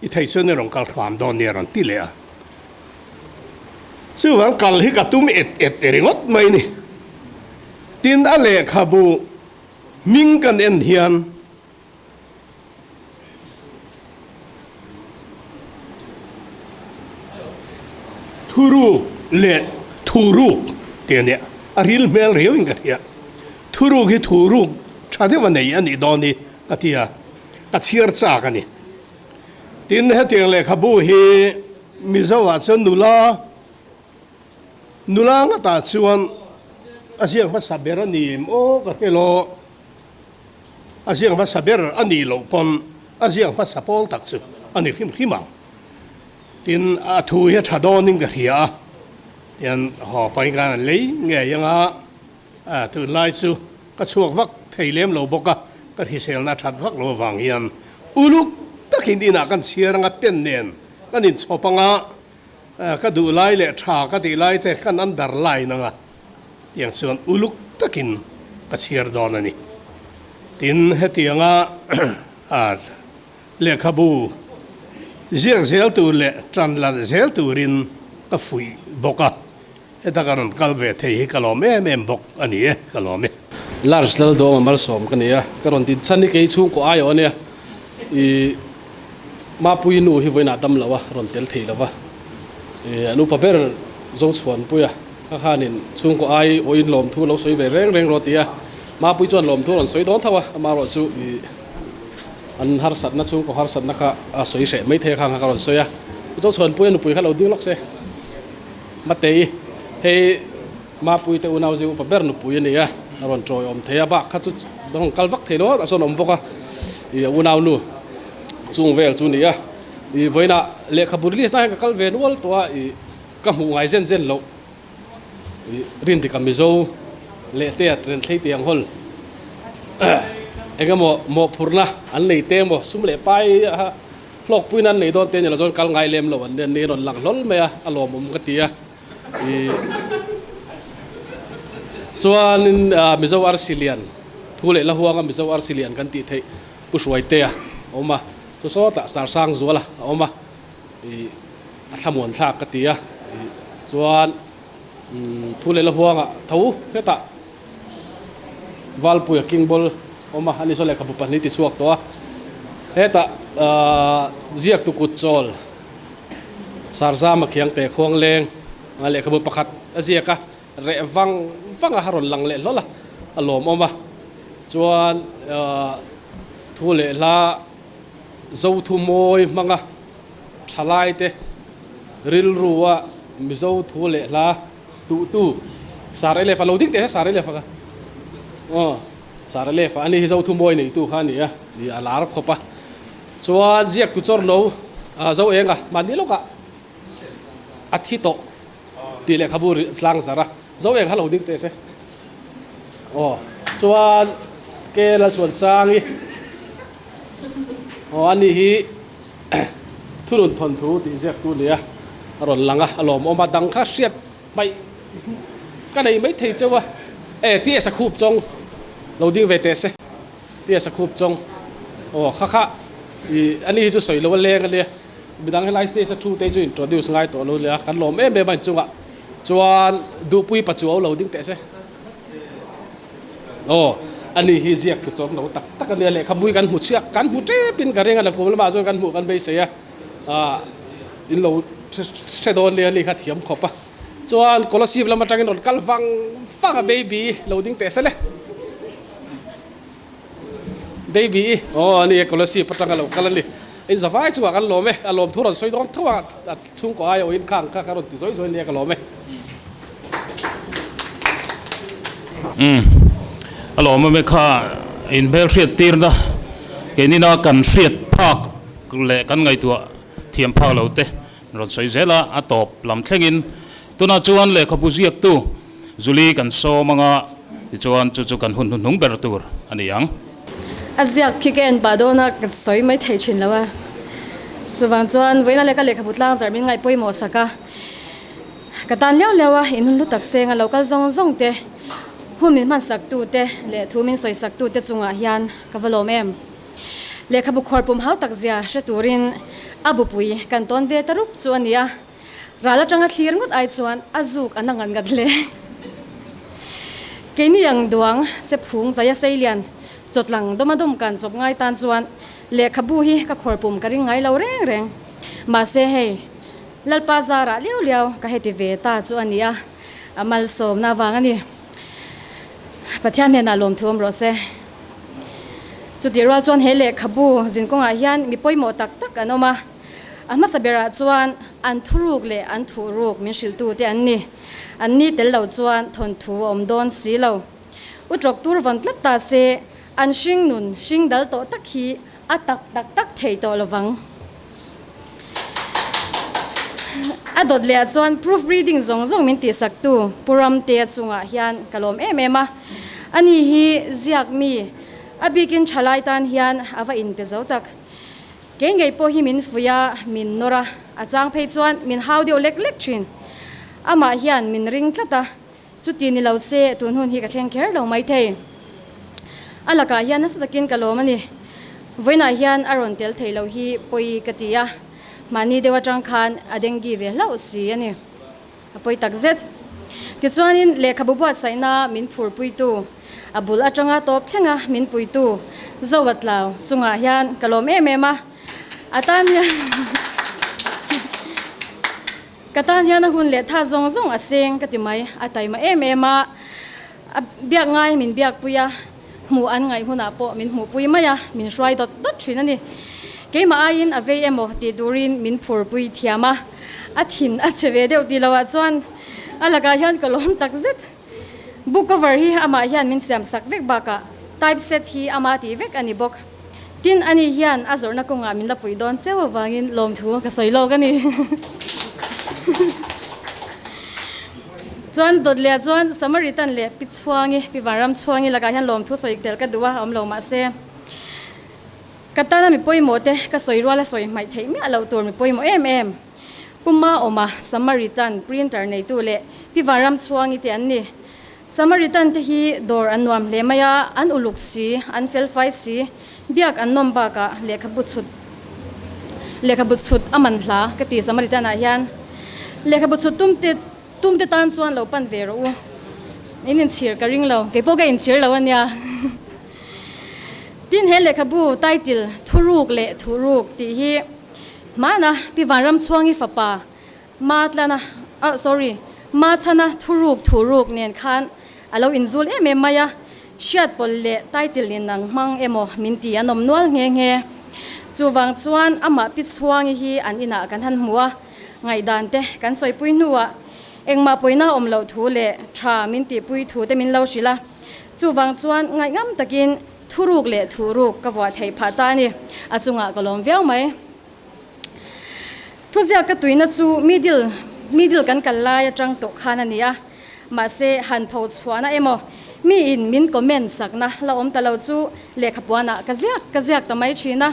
i thei chuan i rawn kal hram dawn nia rawn ti leh a. Chuvang kal hi ka tum et et ringawt mai ni. Tin a lehkhabu hming kan en hian Thuruk leh Thuruk tih a nia, a ril hmel riauin ka hria. Thuruk hi thuruk tha deuh a nei a nih dawn hi ka ti a, ka chhiar chak a ni. Tin, hetiang lehkhabu hi Mizoah chuan nula nula ngatah chuan a ziak hmasa ber a ni em aw ka hre lo. A ziak hmasa ber a nih loh pawn a ziak hmasa pawl tak chu a ni hrim hrim ang. Tin, a thu hi a tha dawnin ka hria a, tian haw pahin khan an lei ngei ang a. A, tunlai chu ka chhuak vak thei lem lo bawk a, ka hriselna a that vak lo avang hian uluk takin inah kan chhiar anga pen nen kan inchhawp anga, ka duh lai leh tha ka tih lai te kan underline anga tiang chuan uluk takin ka chhiar dawn a ni. Tin, hetianga lehkhabu ziak zel tur leh tan la zel turin ka fuih bawk a. Heta ka rawn kal ve thei hi ka lawm em em bawk a ni e, ka lawm e. Large Laldawma malsawm ka ni a, ka rawn tin chhan hi kei chhungkaw ai awh a nia, i Mapuii nu hi vawiinah dam lo a, rawn tel thei lo va, i an upa ber Zochhuanpuia kha khanin chhungkaw ai awhin lawmthu lo sawi ve reng reng rawh a ti a, Mapuii chuan lawmthu a rawn sawi dawn tho a, amaherawh chu i an harsatna chhungkaw harsatna kha a sawi hreh mai thei a khang kha ka rawn sawi a, Zochhuanpuia nupui kha lo ding lawk se. Matei, hei Mapuite unau zing upa ber nupui a ni a, a rawn tawi awm thei a, bak kha chu a rawn kal vak thei lo a, sawn a awm bawk a, ih a unau nu chung vel chu a ni a, ih vawiinah lehkhabu release na hian ka kal ve nual tawh a, ih ka hmuh ngai zen zen loh, ih Rindika Mizo leh te a renthlei tih ang hawl eng emaw mawhphurhna an nei te emaw sum leh pai a. Hlawkpuiin an nei dawn te ni lo chuan kal ngai lem lo an ni rawn lang hlawl mai a, a lawmawm ka ti a. Ih chuanin Mizo arsi lian thu leh la huanga Mizo arsi lian kan tih theih Pu Hruaitea a awm a, chu sawtah Sarsang Zuala a awm a, ih a thlamuan thlak ka ti a. Ih chuan thu leh la huanga tho hetah Valpuia King Ball awm a, ani saw lehkhabu pahnih ti chhuak tawh a, hetah ziak tu kut chawl Sarzama khiang te khuang leng a lehkhabu pakhat a ziak a, reh vang vang a rawn lang leh hlawl a, a lawmawm a, chuan thu leh hla Zo thu mawi hmanga thalai te rilru a Mizo thu leh hla Tuh tu Sar Elefa lo ding teh he Sar Elefa kha aw Sar Elefa ani hi Zothumawi nei tu kha a ni a i a lar khawp a chuan ziak tu chawr no Zo enga mahni lawkah a thi tawh tih lehkhabu tlang zar a, Zo eng kha lo ding teh se. Aw chuan ke Lalchhuansangi aw ani hi thunun thawnthu tih ziaktu nia a rawn lang a, a lawmawm a, dang kha hriat hmaih ka nei mai thei cheu a, e ti e sakhup chawng lo ding ve teh se, ti e sakhup chawng aw kha kha ih ani hi chu sawi lo a leng a nia, midang helai stage a thu te chu introduce ngai tawh lo nia, kan lawm em em a inchungah chuan duhpui pachuau lo ding teh se. Aw, ani hi ziak thu chawm lo tak tak a nia, lehkhabui kan hmu chhiak, kan hmu tepin ka ring a, nakum lamah chuan kan hmuh kan beisei a, ah in lo hre dawn nia ani kha thiam khawp a, chuan Kolasib lam atangin rawn kal vang vang a baby lo ding teh sele baby aw ani Kolasib atanga lo kal a ni, in zavai chungah kan lawm e, a lawm thu rawn sawi dawn tho a, a chhungkaw aia awin khang kha ka rawn ti zawi zawi nia ka lawm e. Umm a lawm awm e kha inhmel hriat tirna keinina kan hriat phak leh kan ngaihtuah thiam phak lo te rawn sawi zel a, a tawp lam thlengin tunah chuan lehkhabu ziaktu Julie kan sawm anga tichuan chu chu kan hun hnuhnung ber tur a ni ang. A ziak khi ka en pah dawn a, ka sawi mai thei thin lo a, chuvang chuan vawiina leh ka lehkhabu tlang zarh min ngaih pawimawh sak a. Ka tan liau liau a, in hun hlu tak seng a lo kal zawng zawng te, hun min hman sak tu te leh thu min sawi sak tu te chungah hian ka va lawm em. Lehkhabu khawr pum hau tak zia hre turin a bupui kan tawn ve ta rup chu a ni a, ral atanga thlir ngawt ai chuan a zuk an a ngat ngat hle. Keini ang duang sephung chaia seilian chawtlang dawma dawm kan chawp ngai tan chuan lehkhabu hi ka khawr pum ka ring ngai lo reng reng. Mahse hei. Lalpa zarah liau liau ka heti ve ta chu a ni a, a malsawmna avang a ni. Pathian hnenah lawmthu awm rawh se. Chutih rual chuan he lehkhabu zinkawngah hian mi pawimawh tak tak an awm a, a hmasa berah chuan an thuruk leh an thuhruk min hrilhtute an ni. An ni tel lo chuan thawnthu a awm dawn si lo. U tawk tur vawn tlat ta se, an hring nun hring dal tawh tak hi a tak tak tak thei tawh lovang. A dawt leh ah chuan proof reading zawng zawng min tihsak tu Pu Ramtea chungah hian ka lawm em em a. Ani hi ziak mi a bikin thalai tan hian a va inpe zo tak. Kei ngei pawh hi min fuih a, min nawr a, a chang phei chuan min hau deuh lek lek thin. Amah hian min ring tlat a, Chuti ni lo se tun hun hi ka thleng kher lo mai thei. A lakah hian nasa takin ka lawm a ni. Vawiinah hian a rawn tel thei lo hi pawi ka ti a, mahni deuh atang khan a dengue ve hlauh si a ni. A pawi tak zet. Tichuanin lehkhabu buatsaihna min phurpuitu, a bul atanga tawp thlenga min puitu Zovatlau chungah hian ka lawm em em a, a tan hian Ka tan hian a hun leh tha zawng zawng a seng ka ti mai, a taima em em a, a biak ngai min biak pui a, hmuh an ngaih hunah pawh min hmuh pui mai a, min hruai dawt dawt thin a ni. Keimah aiin a vei emaw tih turin min phur pui thiam a, a thin a che ve deuh tih loah chuan a lakah hian ka lawm tak zet. Book cover hi amah hian min siam sak vek bakah type set hi ama tih vek a ni bawk. Tin, ani hian a zawrhna kawngah min la puih dawn cheu avangin lawmthu ka sawi lawk a ni. Chuan dawt leh chuan Samaritan leh Pi Chhuangi, Pi Vanram Chhuangi lakah hian lawmthu sawi tel ka duh a, awm lo mahse ka tana mi pawimawh te ka sawi rual a sawi hmaih theih miah loh tur mi pawimawh em em. Pu Maawma, Samaritan printer neitu leh Pi Vanram Chhuangi te an ni. Samaritan te hi dawr an nuam hle mai a, an uluk si, an felfai si, biak an nawm bakah lehkhabu chhut lehkhabu chhut a man hla ka ti Samaritan ah hian. Lehkhabu chhut tum te tum te tan chuan lo pan ve rawh u. In inchhir ka ring lo, kei pawh ka inchhir lo a nia. Tin he lehkhabu title Thuruk leh Thuhruk tih hi hmana Pi Vanram Chhuangi fapa Ma tlana, oh sorry, Ma chhana thuruk thuruk nen khan a lo inzul em em mai a, hriat pawlh leh title in ang hmang emaw min ti an awm nual nghe nghe. Chuvang chuan amah Pi Chhuangi hi an inah kan han hmu a, ngaihdan te kan sawipui hnuah engmah pawina awm loh thu leh tha min tihpui thu te min lo hrilh a. Chuvang chuan ngaihngam takin thuruk leh thuruk ka vuah theih phah ta a ni. A chungah ka lawm viau mai. Thuziak ka tuina chu middle middle kan kal lai atang tawh khan a ni a, mahse han pho chhuahna emaw miin min comment sakna la awm ta lo chu lehkhapuanah ka ziak ka ziak ta mai thin a.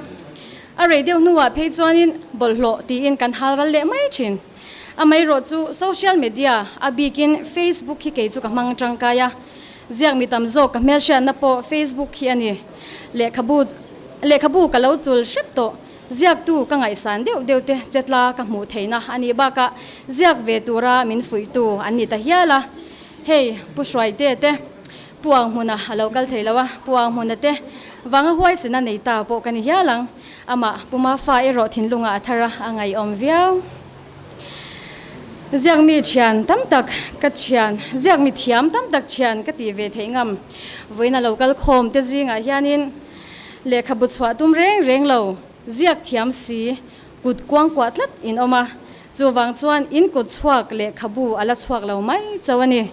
A rei deuh hnuah phei chuanin bawlhhlawh tiin kan hal ral leh mai thin. Amaherawh chu social media a bikin Facebook hi kei chu ka hmang tangkai a, ziak mi tam zawk ka hmelhriatna pawh Facebook hi a ni. Lehkhabu lehkhabu ka lo chul hrep tawh. Ziaktu ka ngaihsan deuh deuh te chetla ka hmuh theihna a nih bakah ziak ve tura min fuihtu an ni ta hial a. Hei, Pu Hruaite te Pu Anghmuna a lo kal thei lo a, Pu Anghmuna te vanga huaisena nei ta pawh ka ni hial ang. Amah Pu Mafa erawh thinlungah a thar a, a ngaihawm viau. Ziakmi thian tam tak ka thian, ziakmi thiam tam tak thian ka tih ve theih ngam. Vawiin a lo kal khawm te zingah hianin Lehkhabu chhuah tum reng reng lo, ziak thiam si, kut kuangkuah tlat in awm a, chuvang chuan in kut chhuak lehkhabu a la chhuak lo mai chauh a ni.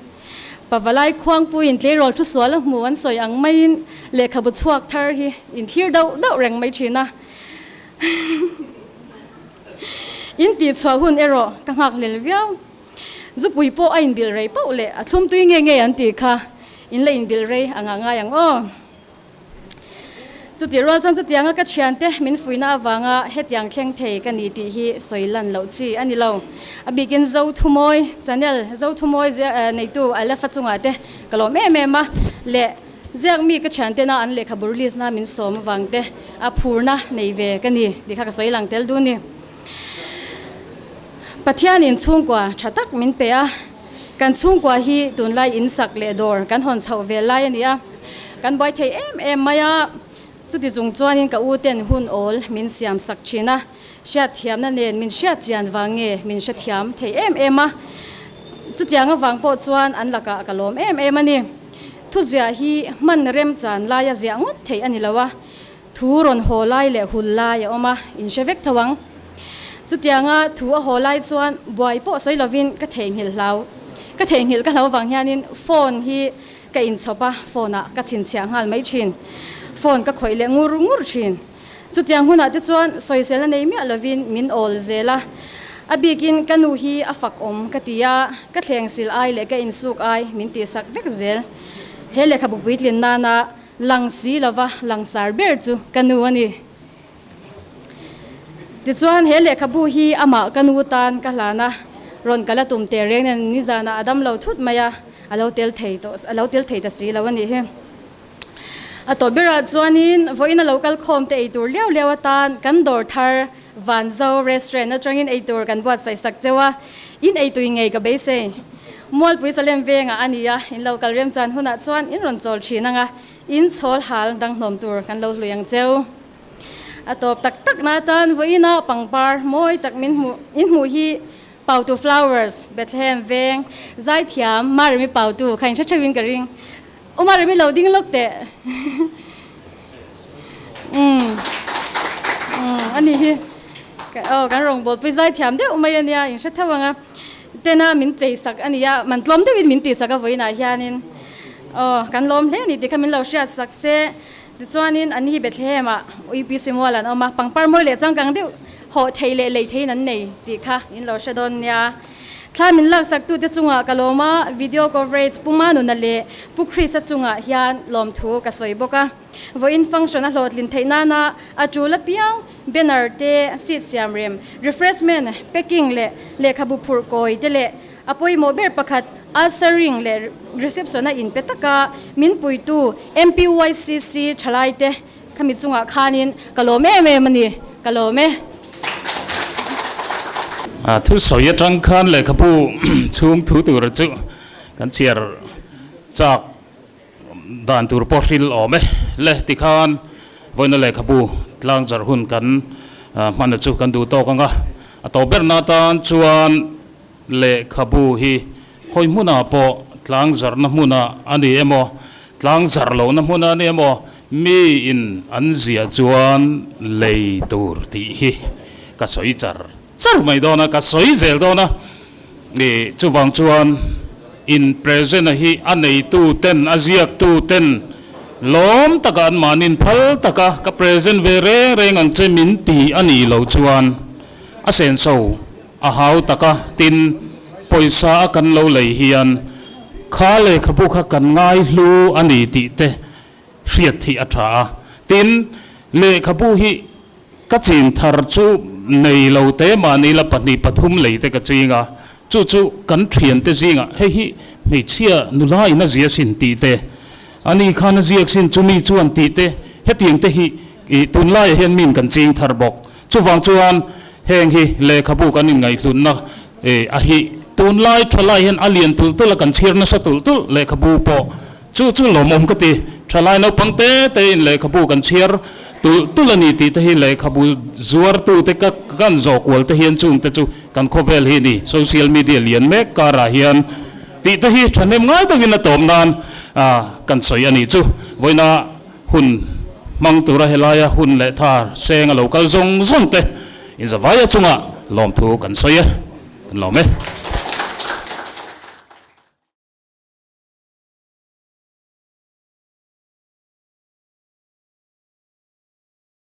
Pavalai khuangpuiin tleirawl thu sual a hmu an sawi ang maiin lehkhabu chhuak thar hi in thlir dauh dauh reng mai thin a. In tih chhuah hun erawh ka nghakhlel viau. Zupui pawh a inbilh rei pauh leh a thlum tui nge nge an tih kha in la inbilh rei a ngah ngai ang aw. Chutih rual chuan chutianga ka thiante min fuihna avanga hetiang thleng thei ka ni tih hi sawi lan loh chi a ni lo. A bikin Zothumawi channel, Zothumawi neitu Aleph-a chungah te ka lawm em em a, leh ziak mi ka thiantena an lehkhabu release na min sawm avang te a phurna nei ve ka ni tih kha ka sawi lang tel dun ni. Pathianin chhungkua tha tak min pe a. Kan chhungkua hi tunlai in sak leh dawr kan hawn chhoh vel lai a ni a, kan buai thei em em mai a, chuti chung chuanin ka u ten hun awl min siam sak thin a, hriatthiamna nen min hriat chian vang nge min hrethiam thei em em a, chutiang avang pawh chuan an lakah ka lawm em em a ni. Thuziah hi hman remchan laia ziah ngawt theih a ni lo a, Thu rawn haw lai leh hul lai a awm a, in hre vek tho ang. Chutianga thu a haw lai chuan buai pawh sawi lovin ka theihnghilh hlau. Ka theihnghilh ka hlau vang hianin phone hi ka inchhawp a, phone ah ka chhinchhiah nghal mai thin. Phone ka khawih leh ngur ngur thin. Chutiang hunah te chuan sawisel a nei miah lovin min awl zel a. A bikin ka nu hi a fak awm ka ti a, ka thleng sil ai leh ka insuk ai min tihsak vek zel. He lehkhabu puitlin nana Lang si lova langsar ber chu ka nu a ni. Tichuan he lehkhabu hi amah ka nu tan ka hlan a, rawn kal a tum teh reng nen nizanah a dam lo thut mai a, a lo tel thei tawh a lo tel thei ta si lo a nih hi. A tawh berah chuanin vawiin a lo kal khawm te eitur liau liau atan kan dawr thar Vanzo restaurant atangin eitur kan buatsaih sak cheu a, in eitui ngei ka beisei. Mualpui Salem vengah a ni a, in lo kal remchan hunah chuan in rawn chawl thin ang a, in chhawl hal danghnawm tur kan lo hlui ang cheu. A tawp tak tak na atan vawiina pangpar mawi tak min hmuh in hmuh hi Pautu Flowers, Bethlehem veng, Zaithiam, Maremi Pautu kha in hre theuhin ka ring. U Maremi lo ding lawk teh. Umm umm a ni hi aw kan rawngbawlpui zaithiam deuh mai a nia in hre theuh ang a tena min chei sak a ni a man tlawm deuhin min tih sak a vawiinah hianin aw kan lawm hle a ni tih kha min lo hriat sak se tichuanin an ni hi Bethlehem ah UPC mual an awm a pangpar mawi leh changkang deuh hawh thei leh lei theiin an nei tih kha in lo hre dawn nia. Thla min laksaktute chungah ka lawm a, video coverage Pu Manuna leh Pu Chris-a chungah hian lawmthu ka sawi bawk a. Vawiin function a hlawhtlin theih nana a tul apiang banner te, seat siam rem, refreshment, packing leh lehkhabu phurh kawi te leh a pawimawh ber pakhat ushering leh reception a inpe taka min puitu MPYCC thalaite Khami chungah khanin ka lawm em em a ni, ka lawm e. A thusawi atang khan lehkhabu chhung thu tur chu kan chhiar chak dan tur pawh hril awm e. Le tikhan vawiina lehkhabu tlang zarh hun kan hman chu kan duh tawk ang a, a tawp berna atan chuan lehkhabu hi Khawi hmunah pawh tlang zarhna hmunah a ni emaw, tlang zarh lohna hmunah a ni emaw, miin an ziah chuan lei tur tih hi ka sawi char char mai dawn a, ka sawi zel dawn a. Ih, chuvang chuan in present a hi a neitu ten, a ziaktu ten lawm taka an mahnin phal taka ka present ve reng reng ang che min ti a nih loh chuan. A senso a hau tak a, tin, pawisa a kan lo lei hian kha lehkhabu kha kan ngai hlu a ni tih te hriat theih a tha a. Tin, lehkhabu hi ka chin thar chu nei lo te mahni la pahnih pathum lei te ka ching a, chu chu kan thiante zingah hei hi hmeichhia nula in a zia sin tih te, ani khan a ziak sin chumi chuan tih te, hetiang te hi tunlaiah hian min kan ching thar bawk. Chuvang chuan heng hi lehkhabu kan inngaihhlutna a hi tunlai thalai hian a lian tulh tulh a, kan chhiar nasa tulh tulh lehkhabu pawh chu chu lawmawm ka ti. Thalai naupang te te in lehkhabu kan chhiar tulh tulh a ni tih te hi lehkhabu zuartute ka kan zawh kual te hian chung te chu kan khawvel hi ni social media lian mek karah hian tih te hi thahnem ngai takin a tawp nan kan sawi a nih chu. Vawiina Hun hmang tura helaia hun leh thar seng a lo kal zawng zawng te inzavaia chungah lawmthu kan sawi e, kan lawm e.